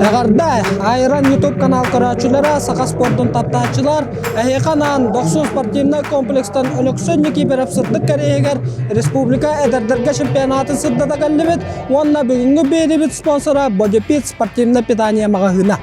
Эҕэрдэ! Айран YouTube канал көрөөччүлэрэ, саха спордун таптааччылар, эһиэхэ анаан Дохсун спортивнай комплекстан Өлөксөй Никифоров сырдык кэриэһигэр республика эдэрдэргэ чемпионатын сырдата кэллибит уонна бүгүҥҥү биэриибит спонсора Бодипит спортивное питание маҕаһыына.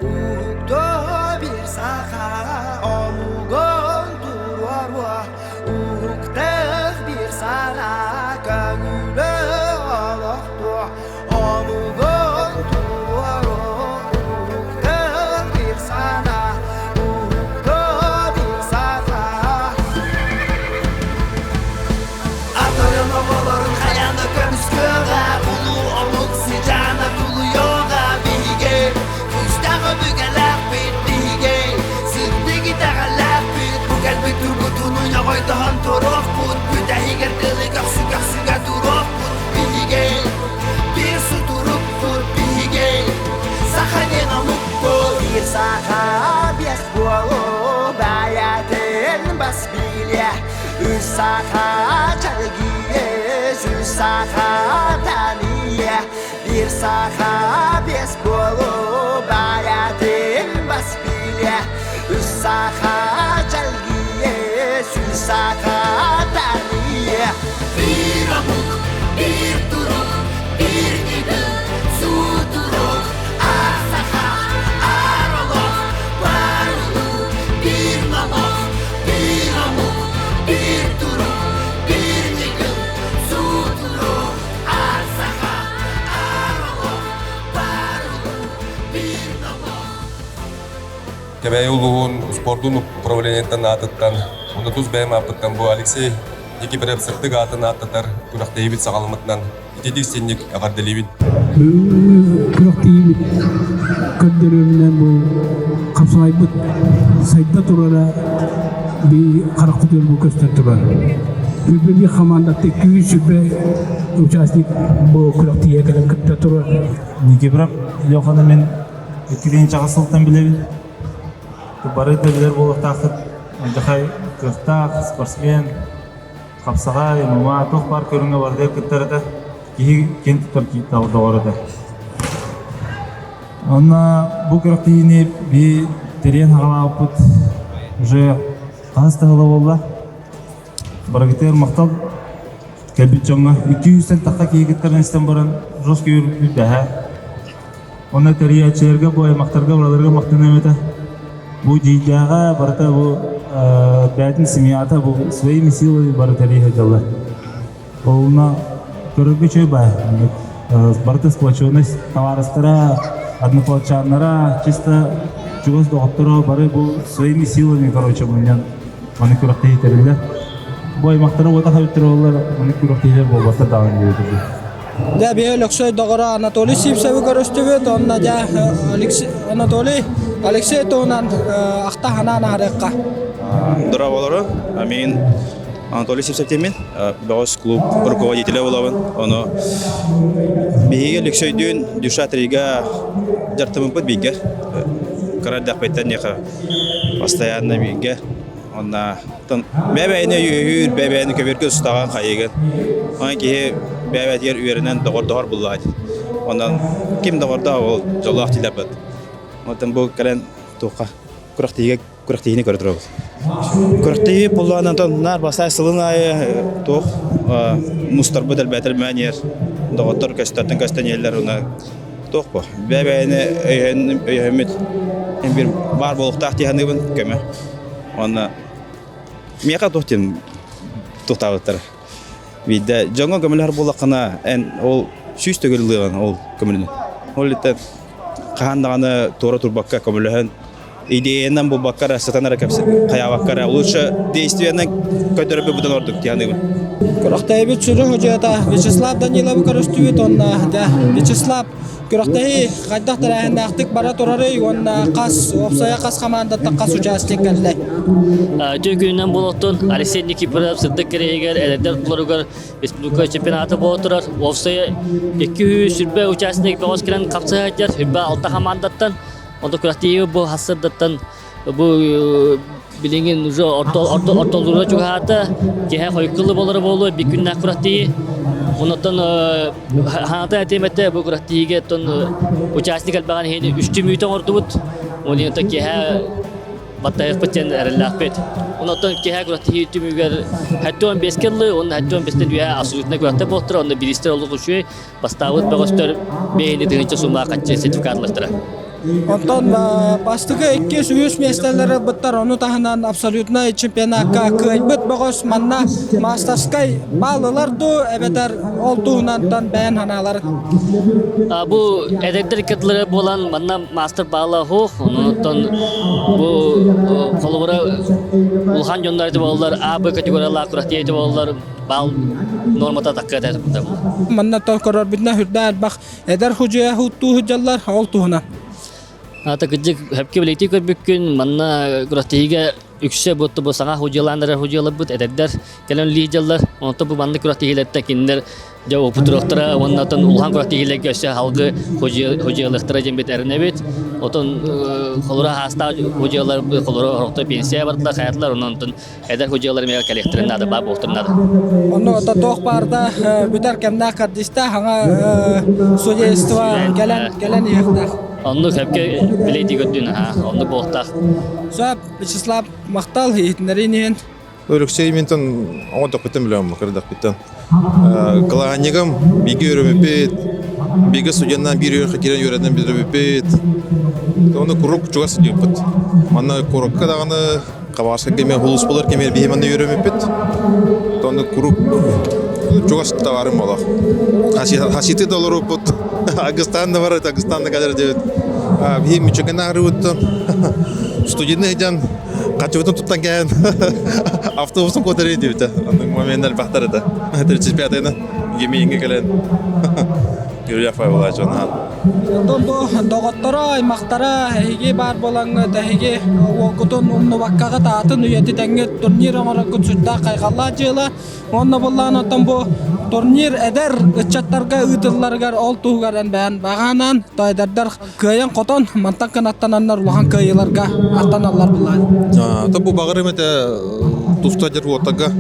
Уһуктоо bir саха омугун туруоруо, Уһуктах bir сана көҥүлү олохтуо, Омугун туруоруо, уһуктах bir сана, уһуктоо bir саха. Атарын оҕолорун хайаан да көмүскүөҕэ, Улуу омук сыдьаана тулуйуоҕа биһиги, Күүстээх өбүгэлээхпит биһиги, Сырдык итэҕэллээхпит, Бу кэлбит тургутууну ньоҕойдоһон туруохпут, Бүтэһигэр тылы көхсү көхсүгэ туруохпут биһиги, Биир сутурукпут биһиги, Саха диэн омукпут. Биир саха биэс буолу бэйэтин бас билиэ, Үс саха чэлгийэ, үс саха тэнийэ, Биир саха биэс буолу бэйэтин бас билиэ, Үс саха чэлгийэ, үс саха тэнийэ. Биир омук, биир турук, биир ньыгыл, сутурук, Аар саха, аар олох, бар улуу, биир номох, биир омук, биир турук, биир ньыгыл, сутурук, Аар саха, аар олох, бар улуу, биир номох. Кэбээйи улууһун спордун управлениетын аатыттан, уонна тус бэйэм ааппыттан бу Алексей Никифоров сырдык аатын ааттатар күрэхтэһиибит саҕаламмытынан ититик синник эҕэрдэлиибин. Бүгүҥҥү күрэхтэһиибит көрдөрүүнэн бу хапсаҕайбыт сайда турара би харахпытыгар бу көстөн турар. Сүрбэ биир хамаандаттан 200 участник бу күрэхтэһиигэ кэлэн кытта турар. Никифоров Леханы мин 2000 сылтан билэбин. Бары да билэр буолуохтааххыт. Алдьархай кыахтаах спортсмен, хапсаҕай, ММА туох баар көрүҥҥэ барытыгар кыттар этэ. Киһи киэн туттар доҕор этэ. Онно бу күрэхтэһиини биһи тэрийэн саҕалаабыппыт уже хаһыс да сыла буолла. Барыгытыгар махтал кэлбит дьоҥҥо 200-тэн тахса киһи кыттарын истэн баран жестко үөрбүппүт бэһээ. Онно тэрийээччилэргэ бу аймахтарга барыларыгар махтаныам этэ. Бу дьиийдээҕэ барыта бу бэйэтин семьята бу своими силами бары тэрийэ сылдьаллар. Онно көрөргө үчүгэй баа. Барыта сплоченность табаарыстара, однополчаннара, чисто чугас доҕотторо бары бу своими силами короче мунньан маны күрэхтэһии тэриллэр. Бу аймахтара уота хабыттар буоллар, маны күрэхтэһиилэр буолбаттар даҕаны диэбит. Дьэ, биһи Өлөксөй доҕоро Анатолий Сивцевы көрүстүбүт. Онно дьэ Анатолий Алексей туһунан ахта санаан аарыахха. Здраволору. Мин Анатолий Сивцев диэммин. Бөҕөс клуб руководителэ буолабын. Ону биһиги Өлөксөйдүүн Дюша Трига дьарыктаммыппыт бииргэ. Кыра эрдэхпиттэн миэхэ постоянно бииргэ. Онна бэйэ-бэйэни өйүүр, бэйэ-бэйэни көбүөргэ устаҕын хайыгын. Онон киһи бэйэ-бэйэтигэр үөрэнэн доҕордоһор буллаҕа дии. Онон ким доҕордоох ол дьоллоох дииллэр Оттон бу кэлэн туохха күрэхтэһиигэ күрэхтэһиини көрө турабыт. Күрэхтэһии буллаҕына онтон наар бастаан сылын аайы туох мустарбыт элбээтэр мээнийэр доҕоттор көстөртөн көстөн иһэллэр уонна туох бу бэйэ-бэйэни өйөһөммүт биир баар буолуохтаах дии саныыбын көмө. Уонна миэхэ туох диэн туохтаабыттар. Биирдэ дьоҥҥо көмөлөһөр буоллаххына, эн ол 100 төгүл ылыаҕыҥ ол көмөнү. Ол иһин хаһан даҕаны туора турбакка көмөлөһөн, Идеянан булбакка сытан эрэ хайаабакка эрэ лучше действиенэн көрдөрөрбүт быдан ордук дии саныыбын. Күрэхтэһиибит сүрүн судьуйата Вячеслав Даниловы көрүстүбүт уонна дьэ Вячеслав күрэхтэһии хайдах тэрээһиннээхтик бара турарый уонна хас уопсайа хас хамаандаттан хас участник кэллэ? Үтүө күнүнэн буолуохтун Алексей Никифоров сырдык кэриэһигэр эдэрдэр ортолоругар республика чемпионата буола турар. Уопсайа 220 участник бөҕөс кэлэн хапсыһа сылдьар, 26 хамаандаттан. Онто күрэхтэһии бу хассырдаттан бу билигин уже ортолуура чугаһаата, киһи хойуккулу болоро буолуо, бир күннээх күрэхтэһии. Онтон ханата этиэм этэ, бу күрэхтэһиигэ оттон участник элбэҕин иһин үс түмүүтэ оҥордубут. Онон киһи баттайыахпыт диэн эрэллээхпит. Онтон киһи күрэхтэһии түмүгэр 75 кэлли, уонна 75-тэн үөһэ абсолютно күрэхтэр буолтара, онно бириистэр олус үчүгэй. Бастаабыт бөҕөстөр бэйэни тыһыынча суммаах хаччы сертификатлаштара. Онтон бастакы иккис үһүс миэстэлэри ылбыттар, ону таһынан абсолютнай чемпионакка кыайбыт бөҕөс манна мастерскай баал ылар дуу, эбэтэр ол туһунантан бэйэн санааларын. Бу эдэрдэр иккардылара буолан манна мастер баала суох, онон бу холобура улахан дьоннор эти буоллар А, Б категориялаах күрэхтэһии эти буоллар баал нуормата такка этэ. Манна көрөрбүтүнэн сүрдээх элбэх эдэр худьуйа хуттуу сылдьаллар ол туһунан. Ата кырдьык хөпкө биликтии көрбүккүн манна күрэхтэһиигэ үксэ буотта бу саҥа худьуйалаан эрэр худьуйаларбыт эдэрдэр кэлэн үлэлиир Онтон бу маннык күрэхтэһиилэртэн кинилэр дьэ опытыруохтара уонна оттон улахан күрэхтэһиилэргэ өссө салгыы худьуйалыахтара диэн бит эрэнэбит. Отон холура хаастаах худьуйалар холура орохто пенсия бардылар хайатылар онон эдэр худьуйалар эмиэ кэлиэхтэрин наада, баар буолуохтарын наада. Онно ото туох баарда бүтэр кэмнээх кардиста хаҥа судейство кэлэн кэлэн иһиэхтээх. Оннук сөпкө билэйди көрдүн аха, оннук буолуохтаах. Сөп, Вячеслав махтал иһитиннэриин иһин. Өлөксөй минтэн оҕо билэм, кырдахпыттан. Кылаанньыгым биги өрөмүппүт, биги студеннан биир үөрэх киирэн үөрэнэн бүтэрбиппит. Оны курук чугас сылдьыбыппыт. Манна курукка даҕаны Хабаровскай кэмэ улууспалар кэмигэр биһи манна үөрэммиппит. Онно куруук чугас товарым олох. Хаситы да олоруппут. Агыстаан да бар, Агыстаан да кэлэр диэбит. Биһи Мичиган аарыбыттан студенты сылдьан хачыбытын туттан кэһэн автобусын куотарыы диэбитэ. Оннук моменттар элбэхтэр этэ. 35-ны гемиингэ кэлэн Юрий Павлович анаан. Онтон бу доҕотторо, аймахтара эһиги баар буолаҥҥыт, эһиги уолгутун умнубаккаҕыт аатын үйэтитэҥҥит турнир оҥороргут сүрдээх хайҕаллаах дьыала. Уонна буллаан оттон бу турнир эдэр ыччаттарга ыытылларыгар ол туһугар эн бэйэн баҕаанан эдэрдэр кыайан-хотон мантан кынаттананнар улахан кыайыыларга аттаналлар буллаан. То бу баҕарым этэ туста дьэр уоттарга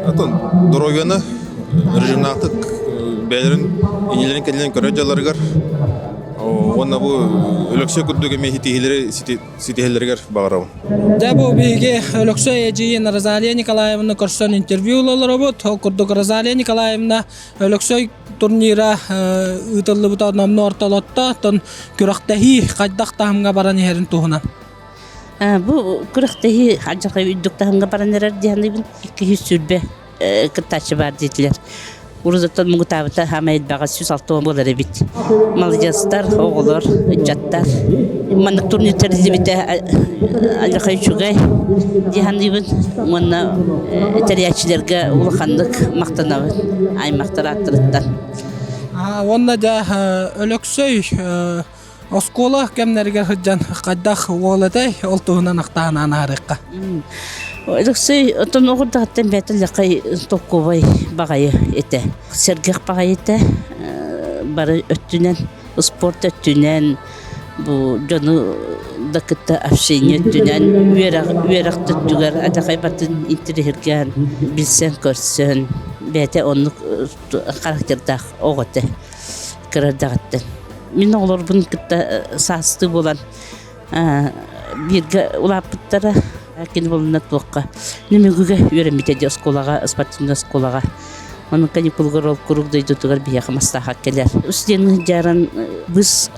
отон доруобуйаны режимнаахтык бэйэлэрин иннилэрин кэннилэрин көрөр дьалларыгар уонна бу Өлөксөй курдук эмиэ ситиһиилэри ситиһэллэригэр баҕарабын. Дьэ бу биһиги Өлөксөй эдьиийин Розалия Николаевна көрсөн интервью ылаларобут. Ол курдук Розалия Николаевна Өлөксөй турнира ыытыллыбыта номнуо ортолотто. Оттон күрэхтэһии хайдах таһымҥа баран иһэрин туһунан. Бу күрэхтэһии алдьархай үрдүк таһымҥа баран эрэр диэн 220 кыттааччы баар диэтилэр. Урузаттан муҥутаабыта хаама элбэҕэ 160 буолар эбит. Маладьыастар, оҕолор, ыччаттар. Маннык турнир тэриллибитэ алдьархай үчүгэй дии саныыбын. Уонна тэрийээччилэргэ улаханнык махтанабын аймахтар ааттарыттан. Уонна дьэ Өлөксөй Оскуола кэмнэригэр сылдьан хайдах уол этэй, ол туһунан ахтаан аарыахха. Өлөксөй оттон оҕурдаҕыттан бэйэтэ лакай толкуобай баҕайы этэ. Сэргэх баҕайы этэ. Бары өттүнэн, спорт өттүнэн, бу дьону да кытта общение өттүнэн, үөрэх, үөрэх өттүгэр адьахай батын интириһиргээн, билсэн-көрсөн, бэйэтэ оннук характердаах оҕо этэ. Кыра эрдэҕиттэн. Мин оҕолорбун кытта саастыы буолан бииргэ улааппыттара. Кини буолунна туохха Нөмүгүгэ үөрэммитэ дии оскуолаҕа, спортивнай оскуолаҕа. Онон каникулгар ол куруук дойдутугар биһиэхэ мастааха кэлэр. Устудьуоннуу сылдьаран быыс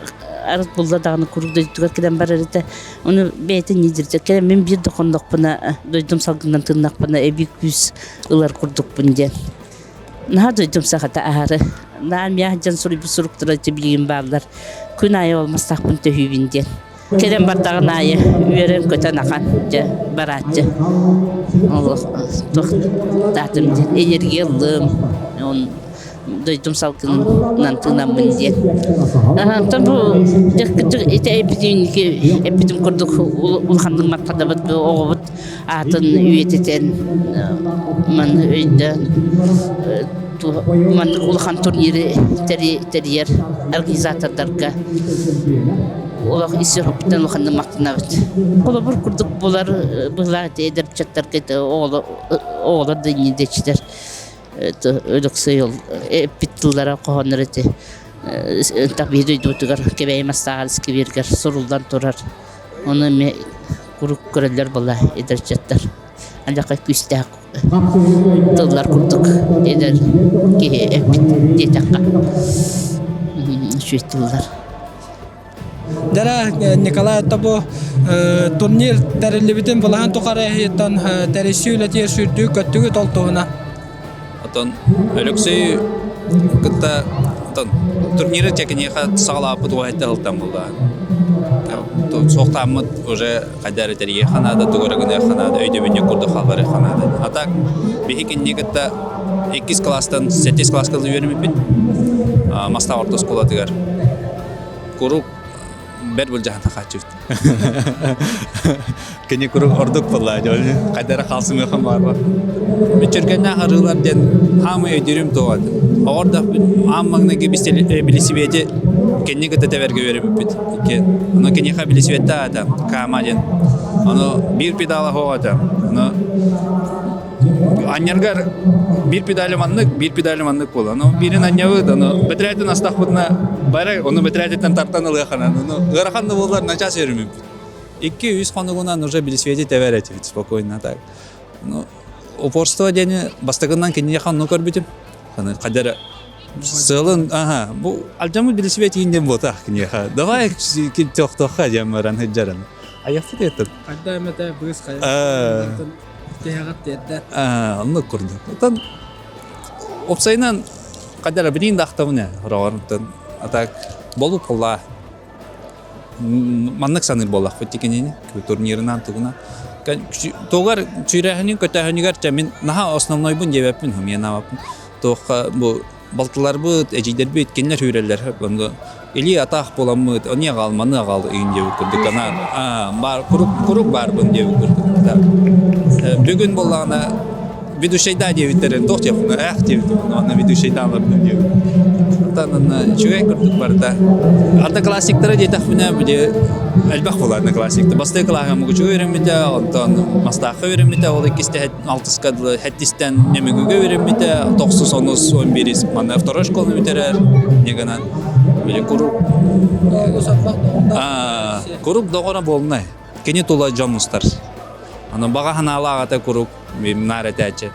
арыт булла даҕаны куруук дойдутугар кэлэн барар этэ. Ону бэйэтэ ньидирдэ кэлэн мин биир да хоннохпуна дойдум салгынынан тыыннахпына эбии күүс ылар курдукпун диэн. Наһаа дойдум сахата аһары. Наам миэхэ дьон суруйбут суруктара ити билигин бааллар. Күн аайы олмастаахпын төһүүбүн диэн. Кэлэн бардаҕын аайы үөрэн-көтөн ахан дьэ барааччы. Олох туох таатым диэн энергия ыллым. Он дойдум салгынынан тыынаммын диэн. Онтон бу ити эппитим курдук улаханнык махтанабыт бу оҕобут аатын үйэтитэн манна өйдөөн маннык улахан турниры тэрийэр организатордарга олох ис сүрэхпиттэн улаханнык махтанабыт. Холобур курдук булар быһылаах эдэр ыччаттарга оҕолор да иннидечилэр Өлөксөй ол эппит тыллара хоһооннор ити биһи дойдубутугар Кэбээйи Мастааҕар искибиэргэр суруллан турар. Ону эмиэ куруук көрөллөр буолла эдэр ыччаттар. Алдьархай күүстээх тыллар курдук эдэр киһи эппит диэтэххэ үчүгэй тыллар. Дьэ Николай бу турнир тэриллибитин былаһын тухары эһиттэн тэрийсии үлэтигэр сүүрдүү көттүгүт ол туһунан. Оттон Өлөксөй кытта оттон турниры чэкиниэхэ саҕалаабыт уһайта ылтан буолла. Суохтааммыт уже хайда эрэ тэрийиэххэ наада, тугу эрэ гыныахха наада, өйдөбүнньүк курдук хаалларыахха наада. А так биһи кинини кытта иккис класстан сэттис класска үөрэммиппит. Мастаах орто оскуолатыгар куруук бэрт былдьаһан хааччыбыт. Кини куруук ордук буолла хайда эрэ хаалсымыахым баар Мүччүргэннээх арыылар диэн хаамый өйдүүрүм туох этэ. Оҕордохпут аан маҥнайгы билисибиэти кэнни кытта тэбэргэ үөрэммиппит. Икки. Ону киниэхэ билисибиэттээх этэ, Кама диэн. Ону биир педала суох этэ. Ону анньаргар биир педали маннык, биир педали маннык буолла. Ну, биирин анньабыт, ону бэтрээтин астахпытына бары ону бэтрээтиттэн тартан ылыаханан. Ону ыарахан да буоллар начаас үөрүмүппүт. 2-3 хонугунан уже билисибиэти тэбэр этибит спокойно так. Ну, упорство диэни бастакынан киниэхэ онну көрбүтүм. Хайда эрэ сыалын, ага, бу алдьаммыт билисибиэт иин диэн буотах киниэхэ. Давай тохтохха диэн баран сылдьарын. Айахпыт этим. Хайда эмэтэ быыс хайа. Тиһэҕэр тиэрдэр. Оннук курдук. Оттон уопсайынан хайда эрэ билиин да ахтабын ээ хороҕор а так болуп буолла маннык саныыр буоллахпыт кинини турнирынан тугунан тугар сүүрээһинин көтөөһүнүгэр чэ мин наһаа основнойбун диэбэппин хомуйанаабаппын туохха бу балтыларбыт эдьиийдэрбит кинилэр үүрэллэр илии атаах буоламмыт ону аҕал маны аҕал ыйын диэбит курдук ана баар курук курук баарбын диэбит курдук бүгүн буоллаҕына ведущайдаа диэбиттэрин туох диэхпин ээх диэбитим уонна ведущайдааларбын диэбит оттон онно үчүгэй курдук барыта одноклассниктара диэтэхпинэ били элбэх буолар одноклассниктар бастакы кылааһыгар Мукучуга үөрэммитэ онтон Мастаахха үөрэммитэ ол иккистэ алтыска дылы сэттистэн Нөмүгүгэ үөрэммитэ тохсус онус он биирис манна второй школаны бүтэрэр не гынан били курук курук доҕоро буолунай кини тула дьон мустар Аны баҕа санаалаах ата куруук наар этээччи.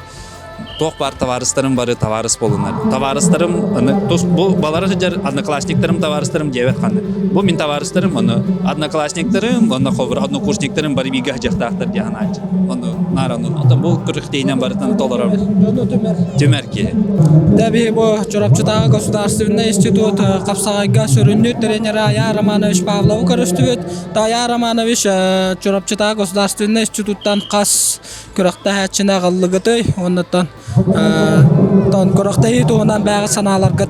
Туох баар табаарыстарым бары табаарыс буолунар. Табаарыстарым аны тус бу балара сылдьар одноклассниктарым табаарыстарым диэбэт ханна. Бу мин табаарыстарым ону одноклассниктарым уонна холобур однокурсниктарым бары бииргэ сылдьыахтаахтар диэн санааччы. Ону наар ону оттон бу күрэхтэһиинэн барытын толорор. Түмэр киһи. Дәби бу Чурапчытааҕы государственнай институт хапсаҕайга сүрүннүүр тренера Ая Романович Павловы көрүстүбүт. Тая Романович Чурапчытааҕы государственнай институттан хас күрэхтэһээччини аҕаллыгытый уоннаттан күрэхтэһии туһунан бэйэҕит санааларгыт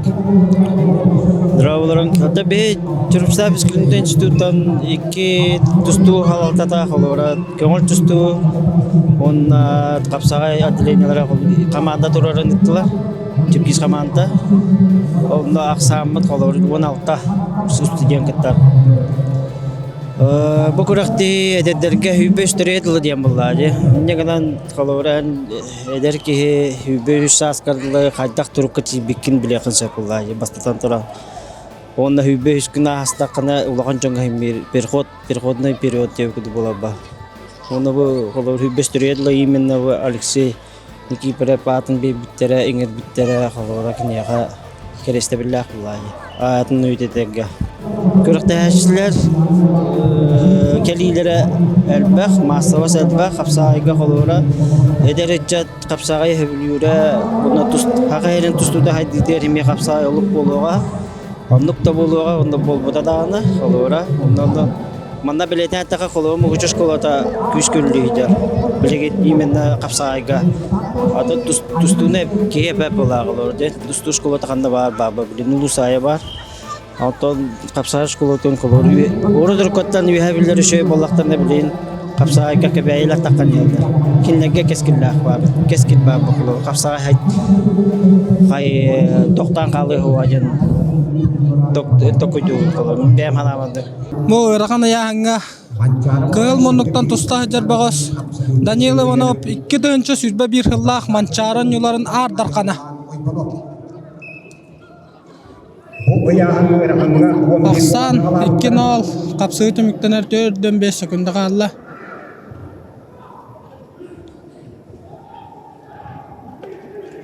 Здраволорун. Ата би Чурапчытааҕы физкультурнай институттан икки тустуу халалтата холобура көҥүл тустуу уонна хапсаҕай отделениелара команда турарын ыттылар. Чепкис команда. Онно ахсааммыт холобур 16 студент кыттар. Бу күрэхтии эдэрдэргэ сүүрбэ үс төрүө дылы диэн буоллаа дии. Инньэ гынан холобура эдэр киһи 23 сааскар дылы хайдах турукка тиийбиккин билиэххин сөп буоллаа дии бастатан туран. Уонна 23 күн аастаххына улахан дьоҥҥо иһиммиир переход переходной период диэбит курдук буоларба. Уонна бу холобур 23 төрүө дылы именно бу Алексей Никифоров аатын биэрбиттэрэ, иҥэрбиттэрэ, холобура киниэхэ кэриэстэбиллээх буоллаҕа аатын үйэтитэргэ. Күрэхтэһээччилэр кэлиилэрэ элбэх, маассабас элбэх, хапсаҕайга холобура эдэр ыччат хапсаҕай сөбүлүүрэ, уонна саха сирин тустуута хайдыытыгар эмиэ хапсаҕай олук буолуоҕа. Оннук да буолуоҕа, оннук буолбута даҕаны, холобура, онно онно. Манна бэлиэтээн эттэххэ, холобур, Мукучу школата күүскэ үлэлиир. Билигин именно хапсаҕайга. Атын тустууну киһи эпэ былааҕа олорор диэн. Тустуу школата ханна баар баар билин улуус аайы баар. Оттон хапсаҕай школатын холобур урут уруккуттан үөһэ биллэр үчүгэй буоллахтарына билигин хапсаҕайга кэбээйилэр таххан иһэллэр. Кинилэргэ кэскиллээх баар, кэскил баар холобур хапсаҕай хай тохтоон хаалыа диэн токуйдуубут холобур бэйэм санаабар Бу ыарахан ыйааһыҥҥа Кыһыл муннуктан туста сылдьар бөҕөс Данил Иванов 2021 сыллаах Манчаары оонньууларын аар дархана. Ахсаан 2-0 хапсыы түмүктэнэр 4-5 секунда хаалла.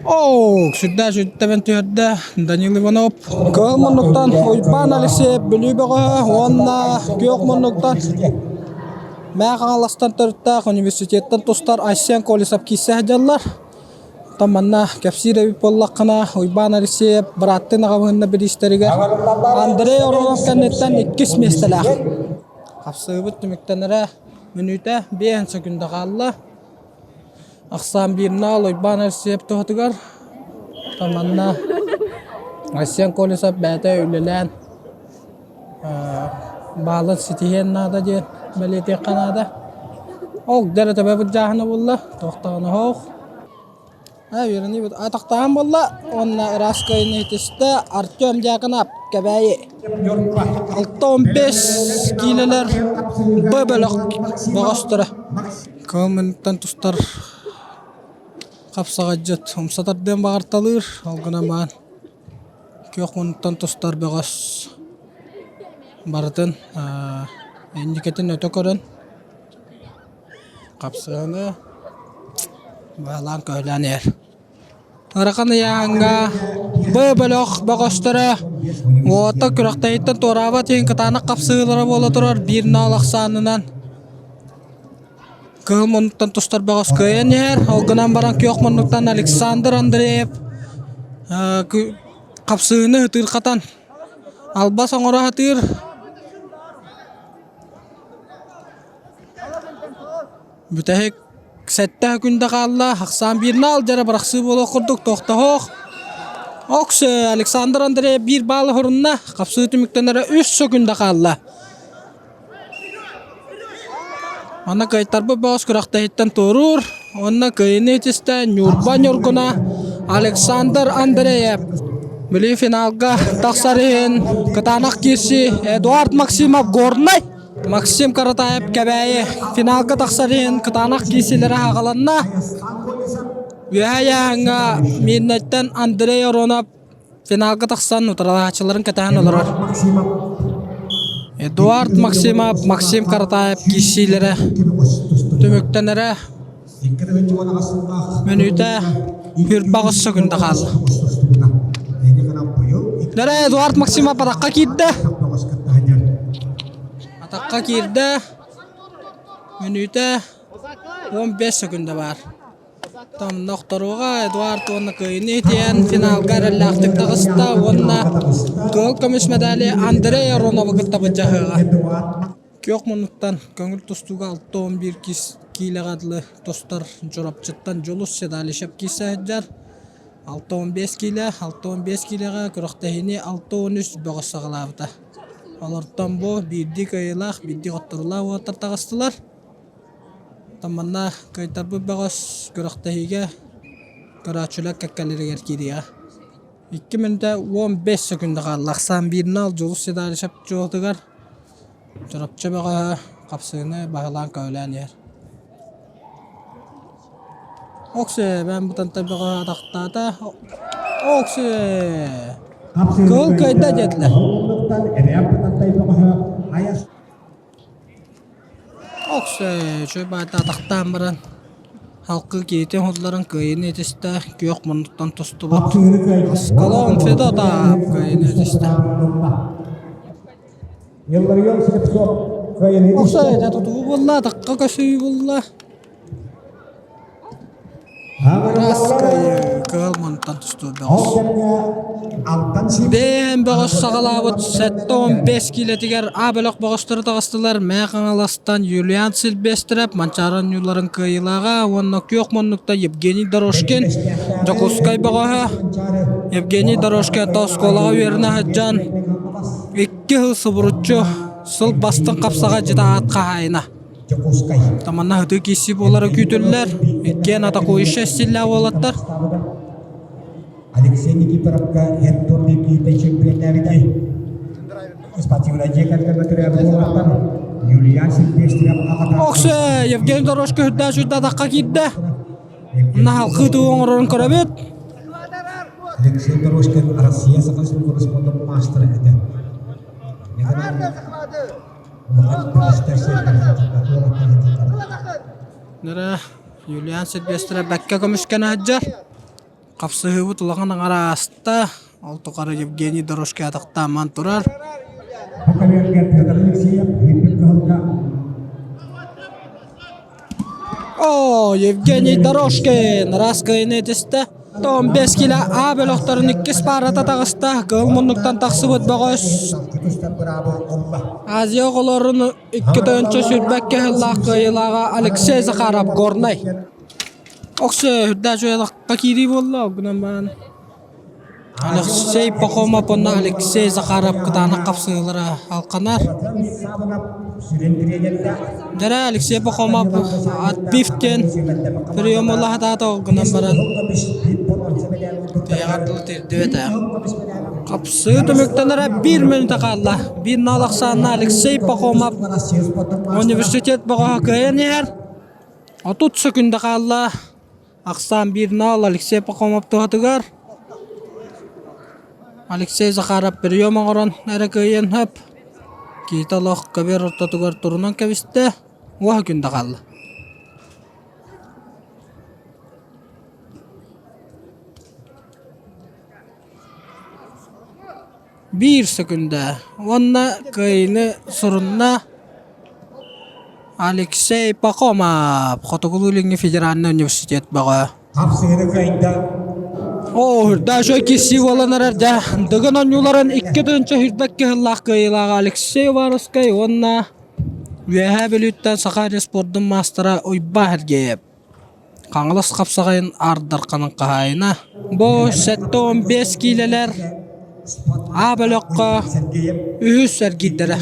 Оо, сүрдээх сүрдэбэн түһэрдэ Данил Иванов. Кыһыл муннуктан Уйбаан Алексеев Бүлүү бөҕөһө уонна күөх муннуктан Мэҥэ Хаҥаластан төрүттээх университеттан тустар Айсен Колесов киирсэ сылдьаллар. Оттон манна кэпсиир эбит буоллаххына, Уйбаан Алексеев бырааттыы аҕабыһынна бириистэригэр Андрей Орлов кэнниттэн иккис миэстэлээх. Хапсыһыбыт түмүктэнэрэ мүнүүтэ 5 секунда хаалла. Ахсаан биирнаал Уйбаан Алексеев туһатыгар манна Айсен Колесов бэйэтэ үлэлээн баалын ситиһиэн наада диэн бэлиэтиэххэ наада. Ол дьэ төбө былдьааһына буолла, туохтаҕына оһох. Үөрэнии атахтаан буолла уонна ыраас кыайыыны ситистэ Артем Дьяконов Кэбээйи. 65 киилэлэр Б бөлөх бөҕөстөрө. Кыһыл мүнүүттэн тустар хапсаҕайдьыт умса тардыан баҕарталыыр, ол гынан баран күөх муннуктан тустар бөҕөс барытын инникитин өтө көрөн хапсыһаны баалаан көһүлээн иһэр. Ыарахан ыйааһыҥҥа Б бөлөх бөҕөстөрө уота күрэхтэһииттэн туораабат иһин кытаанах хапсыһыылара буола турар биир ноол ахсаанынан Кыһыл муннуктан тустар бөҕөс кыайан иһэр. Ол гынан баран күөх муннуктан Александр Андреев хапсыһыыны ытыырхатан албас оҥоро сатыыр. Бүтэһик сэттэ күндэ хаалла. Ахсаан биир наал дьара бырахсыы буолуох курдук тохтоһуох. Окс Александр Андреев биир баалы хорунна. Хапсыы түмүктэнэрэ үс сөкүндэ хаалла. Манна кыайтарбыт бөҕөс күрэхтэһииттэн туоруур уонна кыайыыны итистэ Ньурба Ньургуна Александр Андреев. Бүлүү финалга тахсар иһин кытаанах киирсии Эдуард Максимов Горнай. Максим Каратаев Кэбээйи финалга тахсар иһин кытаанах киирсиилэрэ аҕаланна. Үөһээ ыйааһыҥҥа Миирнэйтэн Андрей Оронов Финалга тахсан утарылаһааччыларын кэтэһэн олорор. Эдуард Максимов, Максим Каратаев киирсиилэрэ түмүктэнэрэ мүнүүтэ 28 секунда хаалла. Дэрэ Эдуард Максимов атахха киирдэ. Атахха киирдэ. Мүнүүтэ 15 секунда баар. Тамна охторууга Эдуард уонна кыайыыны итийэн финалга эрэллээхтик таҕыста уонна кыһыл көмүс медали Андрей Ароновы кытта былдьаһыаҕа. Күөх муннуктан көҥүл тустууга 61 киилэҕэ дылы тустар Чурапчыттан Дьулус Седалищев киирсэ сылдьар. 65 киилэ, 65 киилэҕэ күрэхтэһиини 63 бөҕөс саҕалаабыта. Олортон бу биирдии кыайыылаах, биирдии хотторуулаах уолаттар таҕыстылар. Манна кыайтарбыт бөҕөс күрэхтэһиигэ көрөөччүлэр кэккэлэригэр киириэҕэ. Икки мүнүүтэ 15 секунда хаалла. Ахсаан бииринэ Дьулус Седалищев дьуотугар Чурапчы бөҕөһө хапсыыны баһылаан көҕүлээн иһэр. Оксэ, бэм бытантай бөҕөһө атахтаата. Оксэ! Кыыл кыайда диэтилэр. Оксэ, үчүгэй баайда атахтаан баран халкы киһитин уһулларан кыайыыны итистэ, күөх муннуктан тустубут Аскалон Федотов кыайыыны итистэ. Оксэ, дьэ тутуу буолла, атахха көсүү буолла. Раз кыайыы. Кыыл мунтан тустуу бөҕөс. Бэйэм бөҕөс саҕалаабыт 75 киилэтигэр А бөлөх бөҕөстөрө таҕыстылар. Мэҥэ Хаҥаластан Юлиан Сильвестров, Манчаары оонньууларын кыайыылааҕа уонна күөх муннукта Евгений Дорожкин, Дьокуускай бөҕөһө Евгений Дорожкин оскуолаҕа үөрэнэ сылдьан икки сыл субуруччу сыл бастыҥ хапсаҕай дьиэ аат хаһаайына. Таманна ытыы киирсии буолара күүтүллэр. Иккиэн атакующай стиллээх уолаттар. Алексей Никифоровка Антон Никита чемпионнээбитэй. Спортивнай дьиэ кэргэҥҥэ төрөөбүт уолаттар Юлиан Сильвестров аҕата Оксе Евгений Дорожко үрдээх сүүрдэ атахха киирдэ. Наһалкыы туу оҥорорун көрөбүт. Алексей Дорожкин Россия Саха сирин маастара этэ. Нара Юлиан Сильвестров бэккэ көмүскэнэ сылдьар. Хапсыһыыбыт улахан аҥара ааста. Ол тухары Евгений Дорожкин атахтааман турар. О, Евгений Дорожкин раз кыайыны этистэ. Том 5 кило А бөлөхтөрүн иккис паарата таҕыста. Кыһыл муннуктан тахсыбыт бөҕөс. Азия оҕолорун икки тыһыынча сүүрбэккэ сыллаах кыайыылааҕа Алексей Захаров Горнай. Оксө үрдээх үөрэххэ киирии буолла, ол гынан баран Алексей Пахомов уонна Алексей Захаров кытаанах хапсыһыылара алҕанар. Дьэрэ Алексей Пахомов отбив диэн прием ылаһатаата ол гынан баран тиһэҕэр дылы тиэрдибэтэ. Хапсыы түмүктэнэрэ биир мүнүүтэ хаалла. Биир нал ахсаанна Алексей Пахомов университет бөҕөһө кыайан иһэр. 30 секунда хаалла. Ахсаан биир нал Алексей Пахомов туһатыгар. Алексей Захаров прием оҥорон эрэ кыайыан сөп. Киһитэ олох көбүөр ортотугар турунан кэбистэ. Уоһа күндэ хаалла. Биир сөкүндэ уонна кыайыыны сурунна Алексей Пахомов, Хотугулуу-Илиҥҥи федеральнай университет бөҕө. Хапсыһыны кыайда. Оо, үрдээх үчүгэй киирсии буолан эрэр дьэ. Дыгын оонньууларын 2022 сыллаах кыайыылааҕа Алексей Уваровскай уонна Үөһээ Бүлүүттэн Саха спордун маастара Уйбаа Сергеев. Хаҥалас хапсаҕайын Аар Дарханын хаһаайына. Бу 75 киилэлэр А бөлөххө үһүс эргиирдэрэ.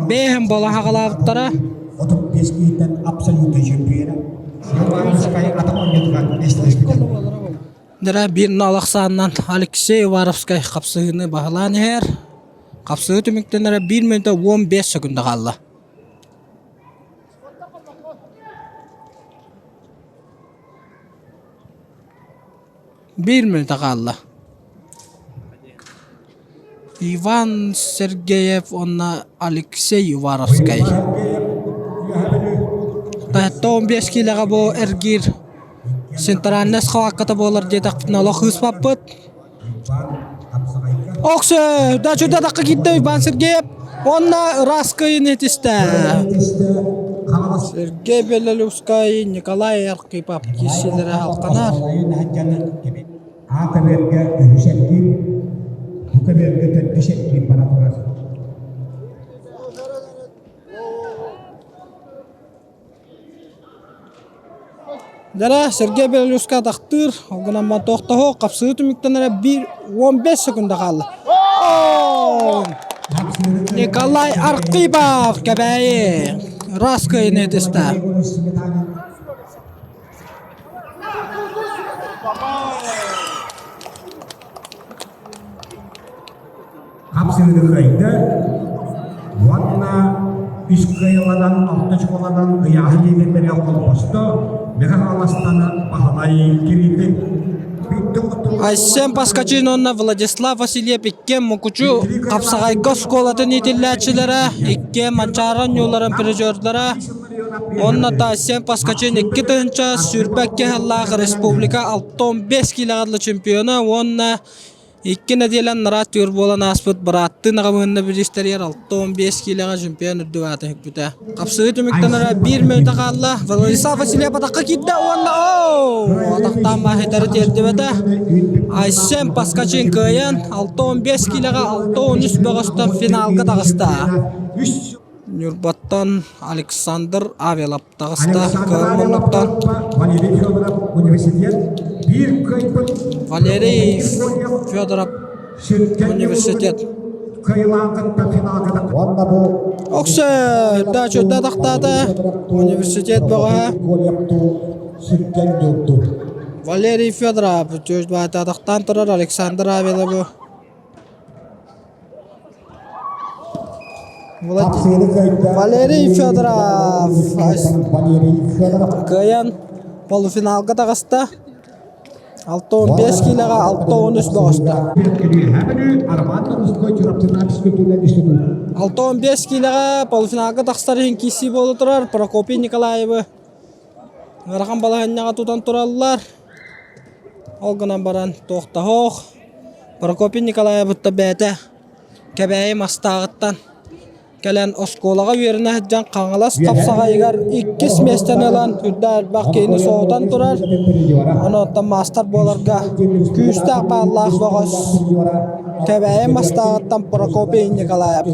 Бэйэһин буола хаҕалаабыттара. Дара биир нал ахсаанынан Алексей Уваровскай хапсыһыыны баһылаан иһэр. Хапсыһыы түмүктэнэрэ биир мүнүүтэ 15 секунда хаалла. Биир мүнүүтэ хаалла. Иван Сергеев уонна Алексей Уваровскай. Таһытта 15 киилэҕэ бу эргиир центральнай схватката буолар диэтэхпитинэ олох ыыспаппыт. Оксө, да чудо тахха киирдэ Иван Сергеев уонна ыраас кыайыыны этистэ. Сергей Белолюбскай, Николай Архипов киирсиилэрэ алҕанар. А көбүөргэ үһүс эргиир, бу көбүөргэ төрдүс эргиир бара турар. Дара Сергей Белолюбскай атахтыыр, ол гынан баран тохтоһо, хапсыы түмүктэнэрэ биир 15 секунда хаалла. Николай Архипов Кэбээйи раз кыайыны этистэ. Хапсыыны кыайда уонна үс кыайыланан, алта чукуланан ыйааһын лидердэрэ холбосто Мэҥэ Хаҥаластан Баһылай Кириллин Айсен Паскачин уонна Владислав Васильев иккиэн Мукучу хапсаҕайга оскуолатын иитиллээччилэрэ, иккиэн Манчаары оонньууларын призердара уонна Айсен Паскачин 2022 сыллаах республика 65 киилэҕэ дылы чемпиона уонна Икки нэдиэлэ анараа түөр буолан ааспыт бырааттыы наҕамыһынна бириистэригэр 65 киилэҕэ чемпион үрдүк аатын сүкпүтэ. Хапсыһыы түмүктэнэрэ биир мүнүүтэ хаалла. Владислав Васильев атахха киирдэ уонна оо! атахтаан маһитары тиэрдибэтэ. Айсен Паскачин кыайан 6-15 киилэҕэ 6-13 бөҕөстөн финалга таҕыста. Ньурбаттан Александр Авелов таҕыста. Кыһыл муннуктан Валерий Федоров университет. Оксө дачута тахтаата университет бөҕөһө. Валерий Федоров тахтаан турар Александр Авелову Валерий Федоров кыайан полуфиналга таҕыста. 65 киилэҕэ 63 бөҕөстө. 65 киилэҕэ полуфиналга тахсар иһин киирсии буола турар Прокопий Николаевы ыарахан балаһыанньаҕа тутан тураллар. Ол гынан баран туох да суох. Прокопий Николаевытта бэйэтэ Кэбээйи Мастааҕыттан кэлэн оскуолаҕа үөрэнэ сылдьан Хаҥалас хапсаҕайыгар иккис миэстэни ылан үрдэ элбэх киһини соһутан турар. Ону оттон маастар буоларга күүстээх бааллаах бөҕөс Кэбээйи Мастааҕыттан Прокопий Николаев.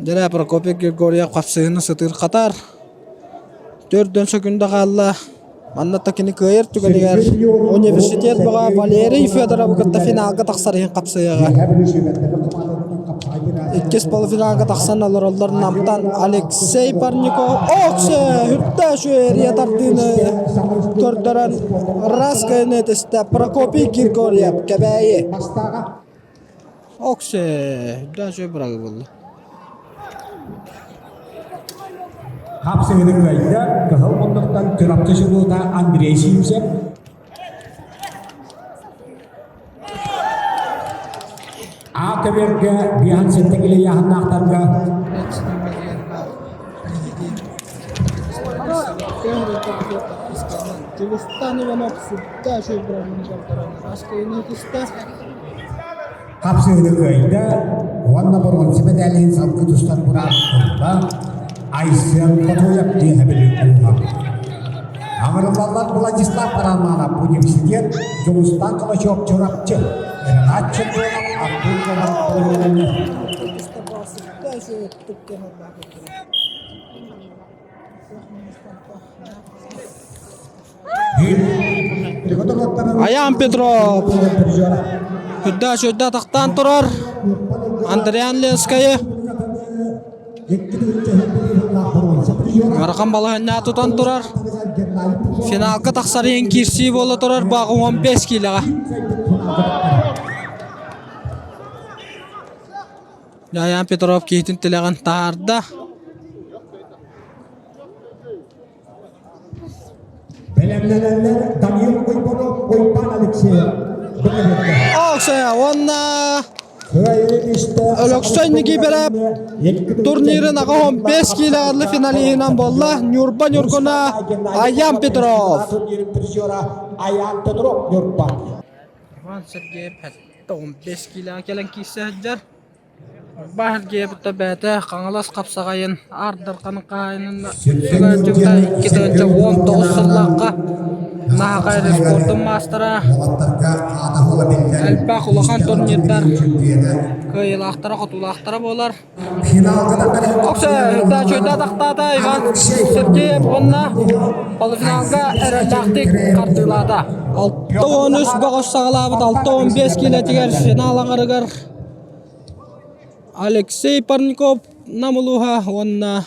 Дьэ Прокопий Григорьев хапсыһыыны сытыырхатар. Төрдөн сөкүндэ хаалла. Манна да кини кыайар түгэнигэр университет бөҕө Валерий Федоровы кытта финалга тахсар иһин хапсыйыаҕа. Иккис полуфиналга тахсан олороллор Намтан Алексей Парников Оксе үрдэ шүөрүйэ тардыыны көрдөрөн Раскайны этистэ Прокопий Григорьев Кэбээйи. Оксе үрдэ үчүгэй бырагы буолла. Хапсыһыны кыайда Кыһыл муннуктан Чурапчы чулуута Андрей Сивцев. А көбүөргэ биэһэн сэттэ килэ ыйааһыннаахтарга Дьулустан Иванов сүрдээх үчүгэй бырагыны көрдөрөн Раскайны этистэ. Хапсыһыны кыайда уонна боруонса мэдээлин салгыы тустар быраап ылла Айсен Хотуев диэһэ билин ууһа. Аҥырыллаллар Владислав Романов университет Дьулустан Калачев Чурапчы Ренат Чемпионов Артур Аян Петров үрдэ атахтаан турар Андриан Ленскайы ыарахан балаһыанньа тутан турар финалга тахсар иһин киирсии буола турар баҕа 15 киилэҕэ Аян Петров киһитин тилэҕин таһаарда Бэлэмнэнэллэр Данил Уйбанов, Уйбан Алексеев. Оксая уонна Өлөксөй Никиипэрэп турнирын аҕа 15 киилэҕэ финалиһынан буолла Ньурба Ньургуна Аян Петров. Аян Петров Ньурба. Иван Сергеев 15 киилэҕэ кэлэн киирсэ сылдьар. Баһыргиэбитэ бэйэтэ Хаҥалас хапсаҕайын Аар Дархан хаһаайынын дьылта 2019 сыллаахха Наһаҕай спордун маастара элбэх улахан турнирдар кыайыылаахтара хотуулаахтара буолар. Оксо тахтаата Иван Сергеев уонна полуфиналга эрэллээхтик хардыылаата. 6-13 бөҕөс саҕалаабыт 6-15 киилэтигэр финал аҥарыгар Алексей Парников Нам улууһа уонна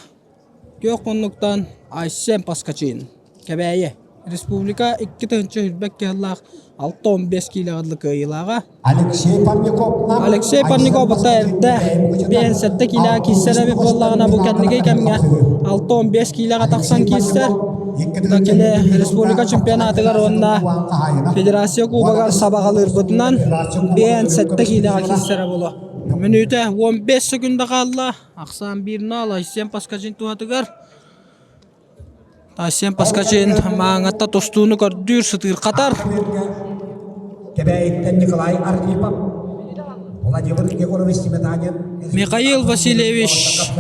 Күөх муннуктан Айсен Поскачин Кэбээйи Республика 2022 кыһыллаах 6-15 киилэҕэ дылы кыайыылааҕа. Алексей Парников Нам Алексей Парников бата эрдэ 57 киилэҕэ киирсэр эбит буоллаҕына бу кэнники кэмҥэ 6-15 киилэҕэ тахсан киирсэр. Кини республика чемпионатыгар уонна федерация кубогар сабаҕалыырбытынан 57 киилэҕэ киирсэрэ буолуо. Мүнүүтэ 15 секунда хаалла. Ахсаан 1-0 Айсен Паскачин туһатыгар. Айсен Паскачин мааҥатта тустууну көрдүүр, сытыырхатар. Кэбээйиттэн Николай Архипов, Владимир Егорович Сметанин, Михаил Васильевич.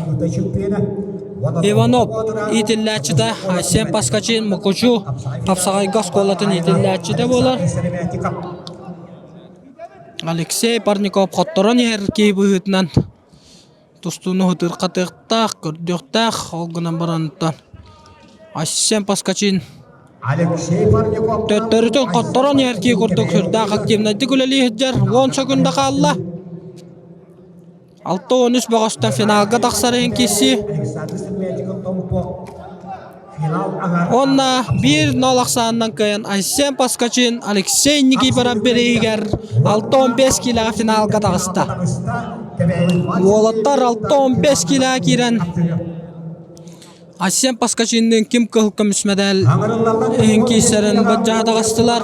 Иванов иитиллээччитэ Айсен Паскачин Мукучу хапсаҕайга оскуолатын иитиллээччитэ буолар. Алексей Парников хотторон иһэр киһи быһыытынан тустууну ытырхатыахтаах, көрдүөхтээх, ол гынан баран Айсен Паскачин төттөрүтүн хотторон иһэр киһи курдук сүрдээх активнайдык үлэлии сылдьар. 10 секунда хаалла. 63 бөҕөстөн финалга тахсар иһин киирсии. Уонна 1-0 ахсаанынан кыайан Айсен Паскачин Алексей Никифоров бирииһигэр 6-15 киилэҕэ финалга таҕыста. Уолаттар 6-15 киилэҕэ киирэн Айсен Паскачинныын ким кыһыл көмүс мэдээл иһин киирсэрин баддьаһа таҕыстылар.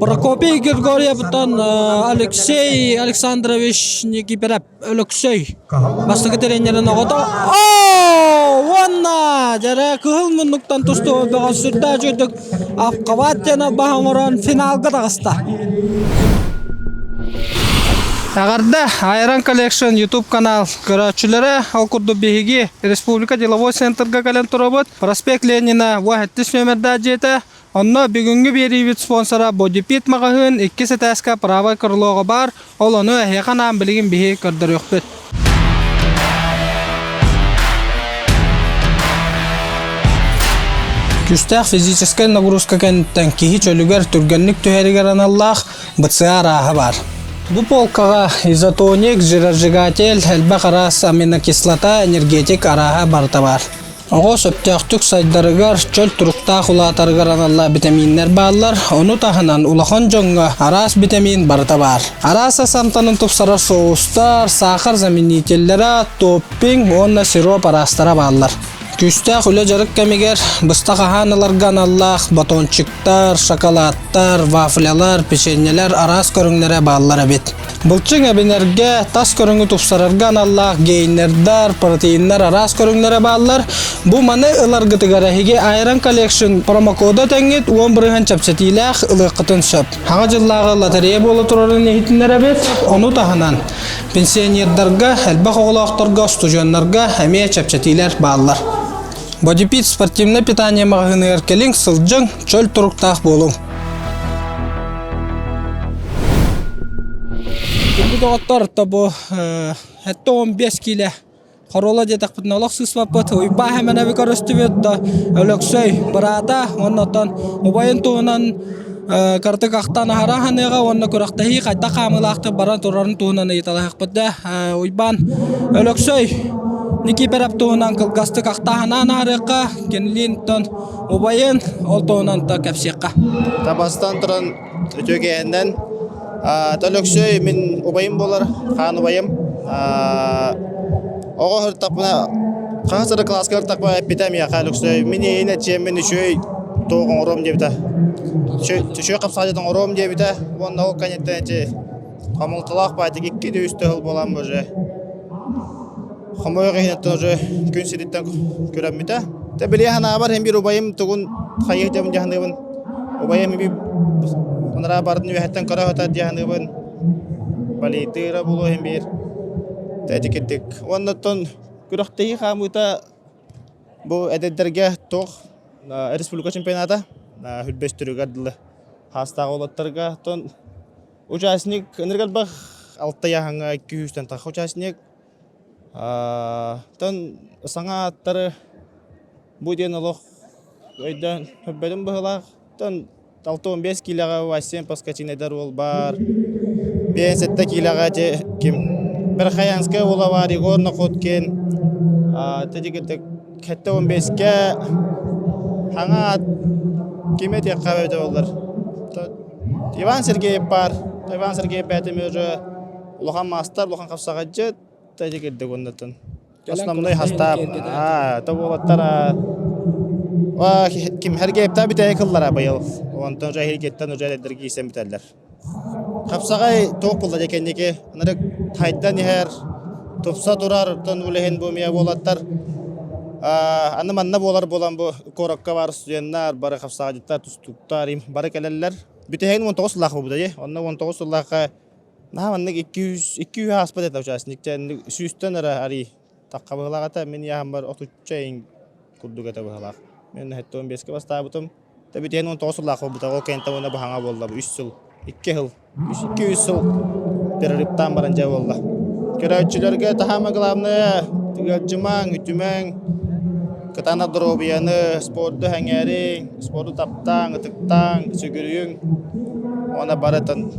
Прокопий Григорьевтан Алексей Александрович Никифоров Өлөксөй бастакы тренерин оҕото уонна дьэрэ кыһыл муннуктан тустуу бөҕө сүрдээх үчүгдүк Авкабат диэн албаһы оҥорон финалга таҕыста. Эҕэрдэ Айран Collection YouTube канал көрөөччүлэрэ ол курдук биһиги Республика деловой центрга кэлэн турабыт. Проспект Ленина 17 нүөмэрдээх дьиэтэ. Онно бүгүҥҥү биэриибит спонсора Бодипит маҕаһыын иккис этээскэ правай крылоҕа баар. Ол ону эһиэхэ анаан билигин биһи көрдөрүөхпүт. Күүстээх физическэй нагрузка кэнниттэн киһи чөлүгэр түргэнник түһэригэр аналлаах БЦА арааһа баар. Бу полкаҕа изотоник, жиросжигатель, элбэх араас аминокислота, энергетик арааһа барыта баар. Оҕо сөптөөхтүк сайдарыгар, чөл туруктаах улаатарыгар аналлаах битэмииннэр бааллар, ону таһынан улахан дьоҥҥо араас битэмиин барыта баар. Араас ас амтанын тупсарар соустар, саахар заменителлэрэ, топпинг уонна сироп араастара бааллар. Күүстээх үлэ-дьарык кэмигэр быстах аһаан ыларга аналлаах батончиктар, шоколадтар, вафлялар, печеньелэр араас көрүҥнэрэ бааллар эбит. Былчыҥ эбинэргэ, тас көрүҥү тупсарарга аналлаах гейнердар, протеиннар араас көрүҥнэрэ бааллар. Бу маны ыларгытыгар эһиги Iron Collection промокода тэҥҥит 10% чэпчэтиилээх ылыаххытын сөп. Саҥа дьыллааҕы лотерея буола турарын иһитиннэрэбит. Ону таһынан пенсионердарга, элбэх оҕолоохторго, устудьуоннарга эмиэ чэпчэтиилэр бааллар. Бодипит спортивное питание маҕаһыыныгар кэлиҥ, сылдьыҥ, чөл туруктаах буолуҥ. Күндү доҕоттор, тобу 15 киилэ хоруола диэтэхпитинэ олох сыыспаппыт. Уйбаа Хэмэнэби көрүстүбүт да Өлөксөй быраата уонна оттон убайын туһунан кырдык ахтан аһара ханыаҕа уонна күрэхтэһии хайдах хаамыылаахтык баран турарын туһунан ыйыталаһыахпыт да Уйбаан Өлөксөй Никиипэрэп туһунан кылгастык ахтааһынаан аарыахха кинилиин убайын ол туһунан та кэпсиэххэ. Табастан туран үтүөкэһинэн Өлөксөй мин убайым буолар, хаан убайым. Оҕо сырыттахпына, хаһыс эрэ кылааска сырыттахпына эппитэ миэхэ Өлөксөй мин эйиин эчиэммин үчүгэй туох оҥоруом диэбитэ. Үчүгэй хапсаҕайдьыт оҥоруом диэбитэ уонна ол кэнниттэн ити хомолтолоох баайтык икки да үс тыһыл буолан уже хомойуох иһин уже күн сириттэн күрэммитэ. Тэ билиэ санаабар һин биир убайым тугун хайыы дьабын дьаһаныыбын. Убайым би анараа бардын үөһэттэн көрө сытар дьаһаныыбын. Балейтыыра буолуо иһин биир. Тэ ити кирдик. Уонна оттон күрэхтэһии хаамыыта бу эдэрдэргэ туох республика чемпионата хүрбэстөрүгэр дылы хаастаах уолаттарга оттон участник ынырык элбэх алта ыйааһыҥҥа икки сүүстэн тахса участник Оттон саҥа ааттары бу диэн олох өйдөөн көрбөтүм быһыылаах. Оттон 65 киилэҕэ Василий Поскачин эдэр уол баар. 57 киилэҕэ ити ким Верхоянскай уола баар Егор Находкин. Ити 75-кэ саҥа аат ким этиэххэ эбитэ буоллар. Иван Сергеев баар. Иван Сергеев бэйэтэ уже улахан маастар, улахан хапсаҕайдьыт, ити кирдик уоннатын. Основной хастаап, то буолаттар ким Хергеевтаа бүтэһик кыллара быйыл. Онтон уже Хергеттен уже эдэрдэр киирсэн бүтэллэр. Хапсаҕай туох булла дьэ кэнники ынырык хайдан иһэр, тупса турар, оттон улэһин бу эмиэ буолаттар. Аны манна буолар буолан бу куоракка бар студеннар, бары хапсаҕайдьыттар, тустууктар бары кэлэллэр. Бүтэһигин 19 сыллаах буолбута дии. Онно 19 сыллаахха Наһаа маннык 200 200 ааспат этэ участник. Сүүстэн эрэ арый. тахха быһыылаах этэ. Мин ыйааһыммар отучча иҥ курдук этэ быһыылаах. Мин 75-кэ бастаабытым. Тэбитиэн 19 сыллаах буолбута. Ол кэнниттэн уонна баһаҥа буолла. Үс сыл, икки сыл, үс сыл перерывтаан баран дьэ буолла. Көрөөччүлэргэ таһаама главное ыалдьымаҥ, үтүмэҥ, кытаанах доруобуйаны, спорду сэҥээриҥ, спорду таптааҥ, ытыктааҥ, сүгүрүйүҥ. Уонна барытын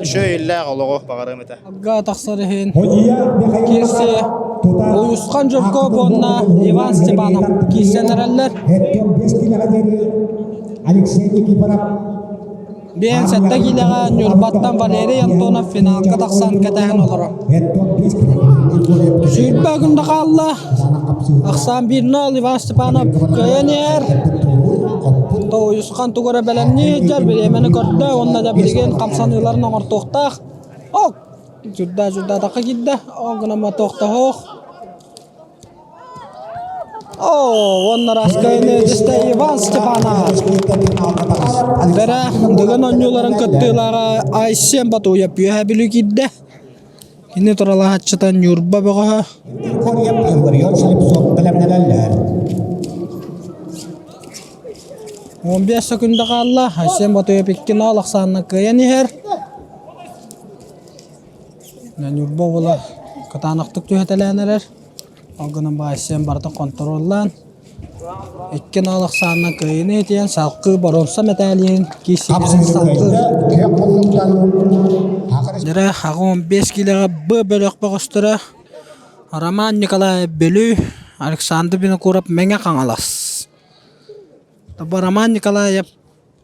үчүгэй иллээх олоҕу баҕарыам этэ. Га тахсар иһин киирси Уйусхан Жирков уонна Иван Степанов киирсэн эрэллэр. Алексей Никифоров Биэн сэттэ киилэҕэ Ньурбаттан Валерий Антонов финалга тахсан кэтэһэн олорор. Сүүрбэ күндэ хаалла. Ахсаан 1-0 Иван Степанов кыайан иһэр. Уйусхан тугу эрэ бэлэмнии сылдьар, бириэмэни көрдө уонна да билигин хамсаныыларын оҥортуохтаах. Ок! Дьурдаа-дьурдаатахха киирдэ. Ол гынан мотуохтаһуох. Оо, уонна раскайны дьистэ Иван Степанов. Бэрэ Дыгын оонньууларын кыттыылааҕа Айсен Батуев үөһэ Бүлүү киирдэ. Кини туралаһаччыта Ньурба бөҕөһө. 15 секунда хаалла. Айсен Батуев 2-0 ахсаанынан кыайан иһэр. Ньурба уола кытаанахтык түһэтэлээн эрэр. Ол гынан Айсен барытын хонтуруоллаан, 2-0 ахсаанынан кыайыыны итийэн салгыы боруонса мэтээлин киирсиилэрин салгыы. Дьэрэ 85 киилэҕэ Б бөлөх бөҕөстөрө Роман Николаев Бүлүү, Александр Винокуров Мэҥэ Хаҥалас. Роман Николаев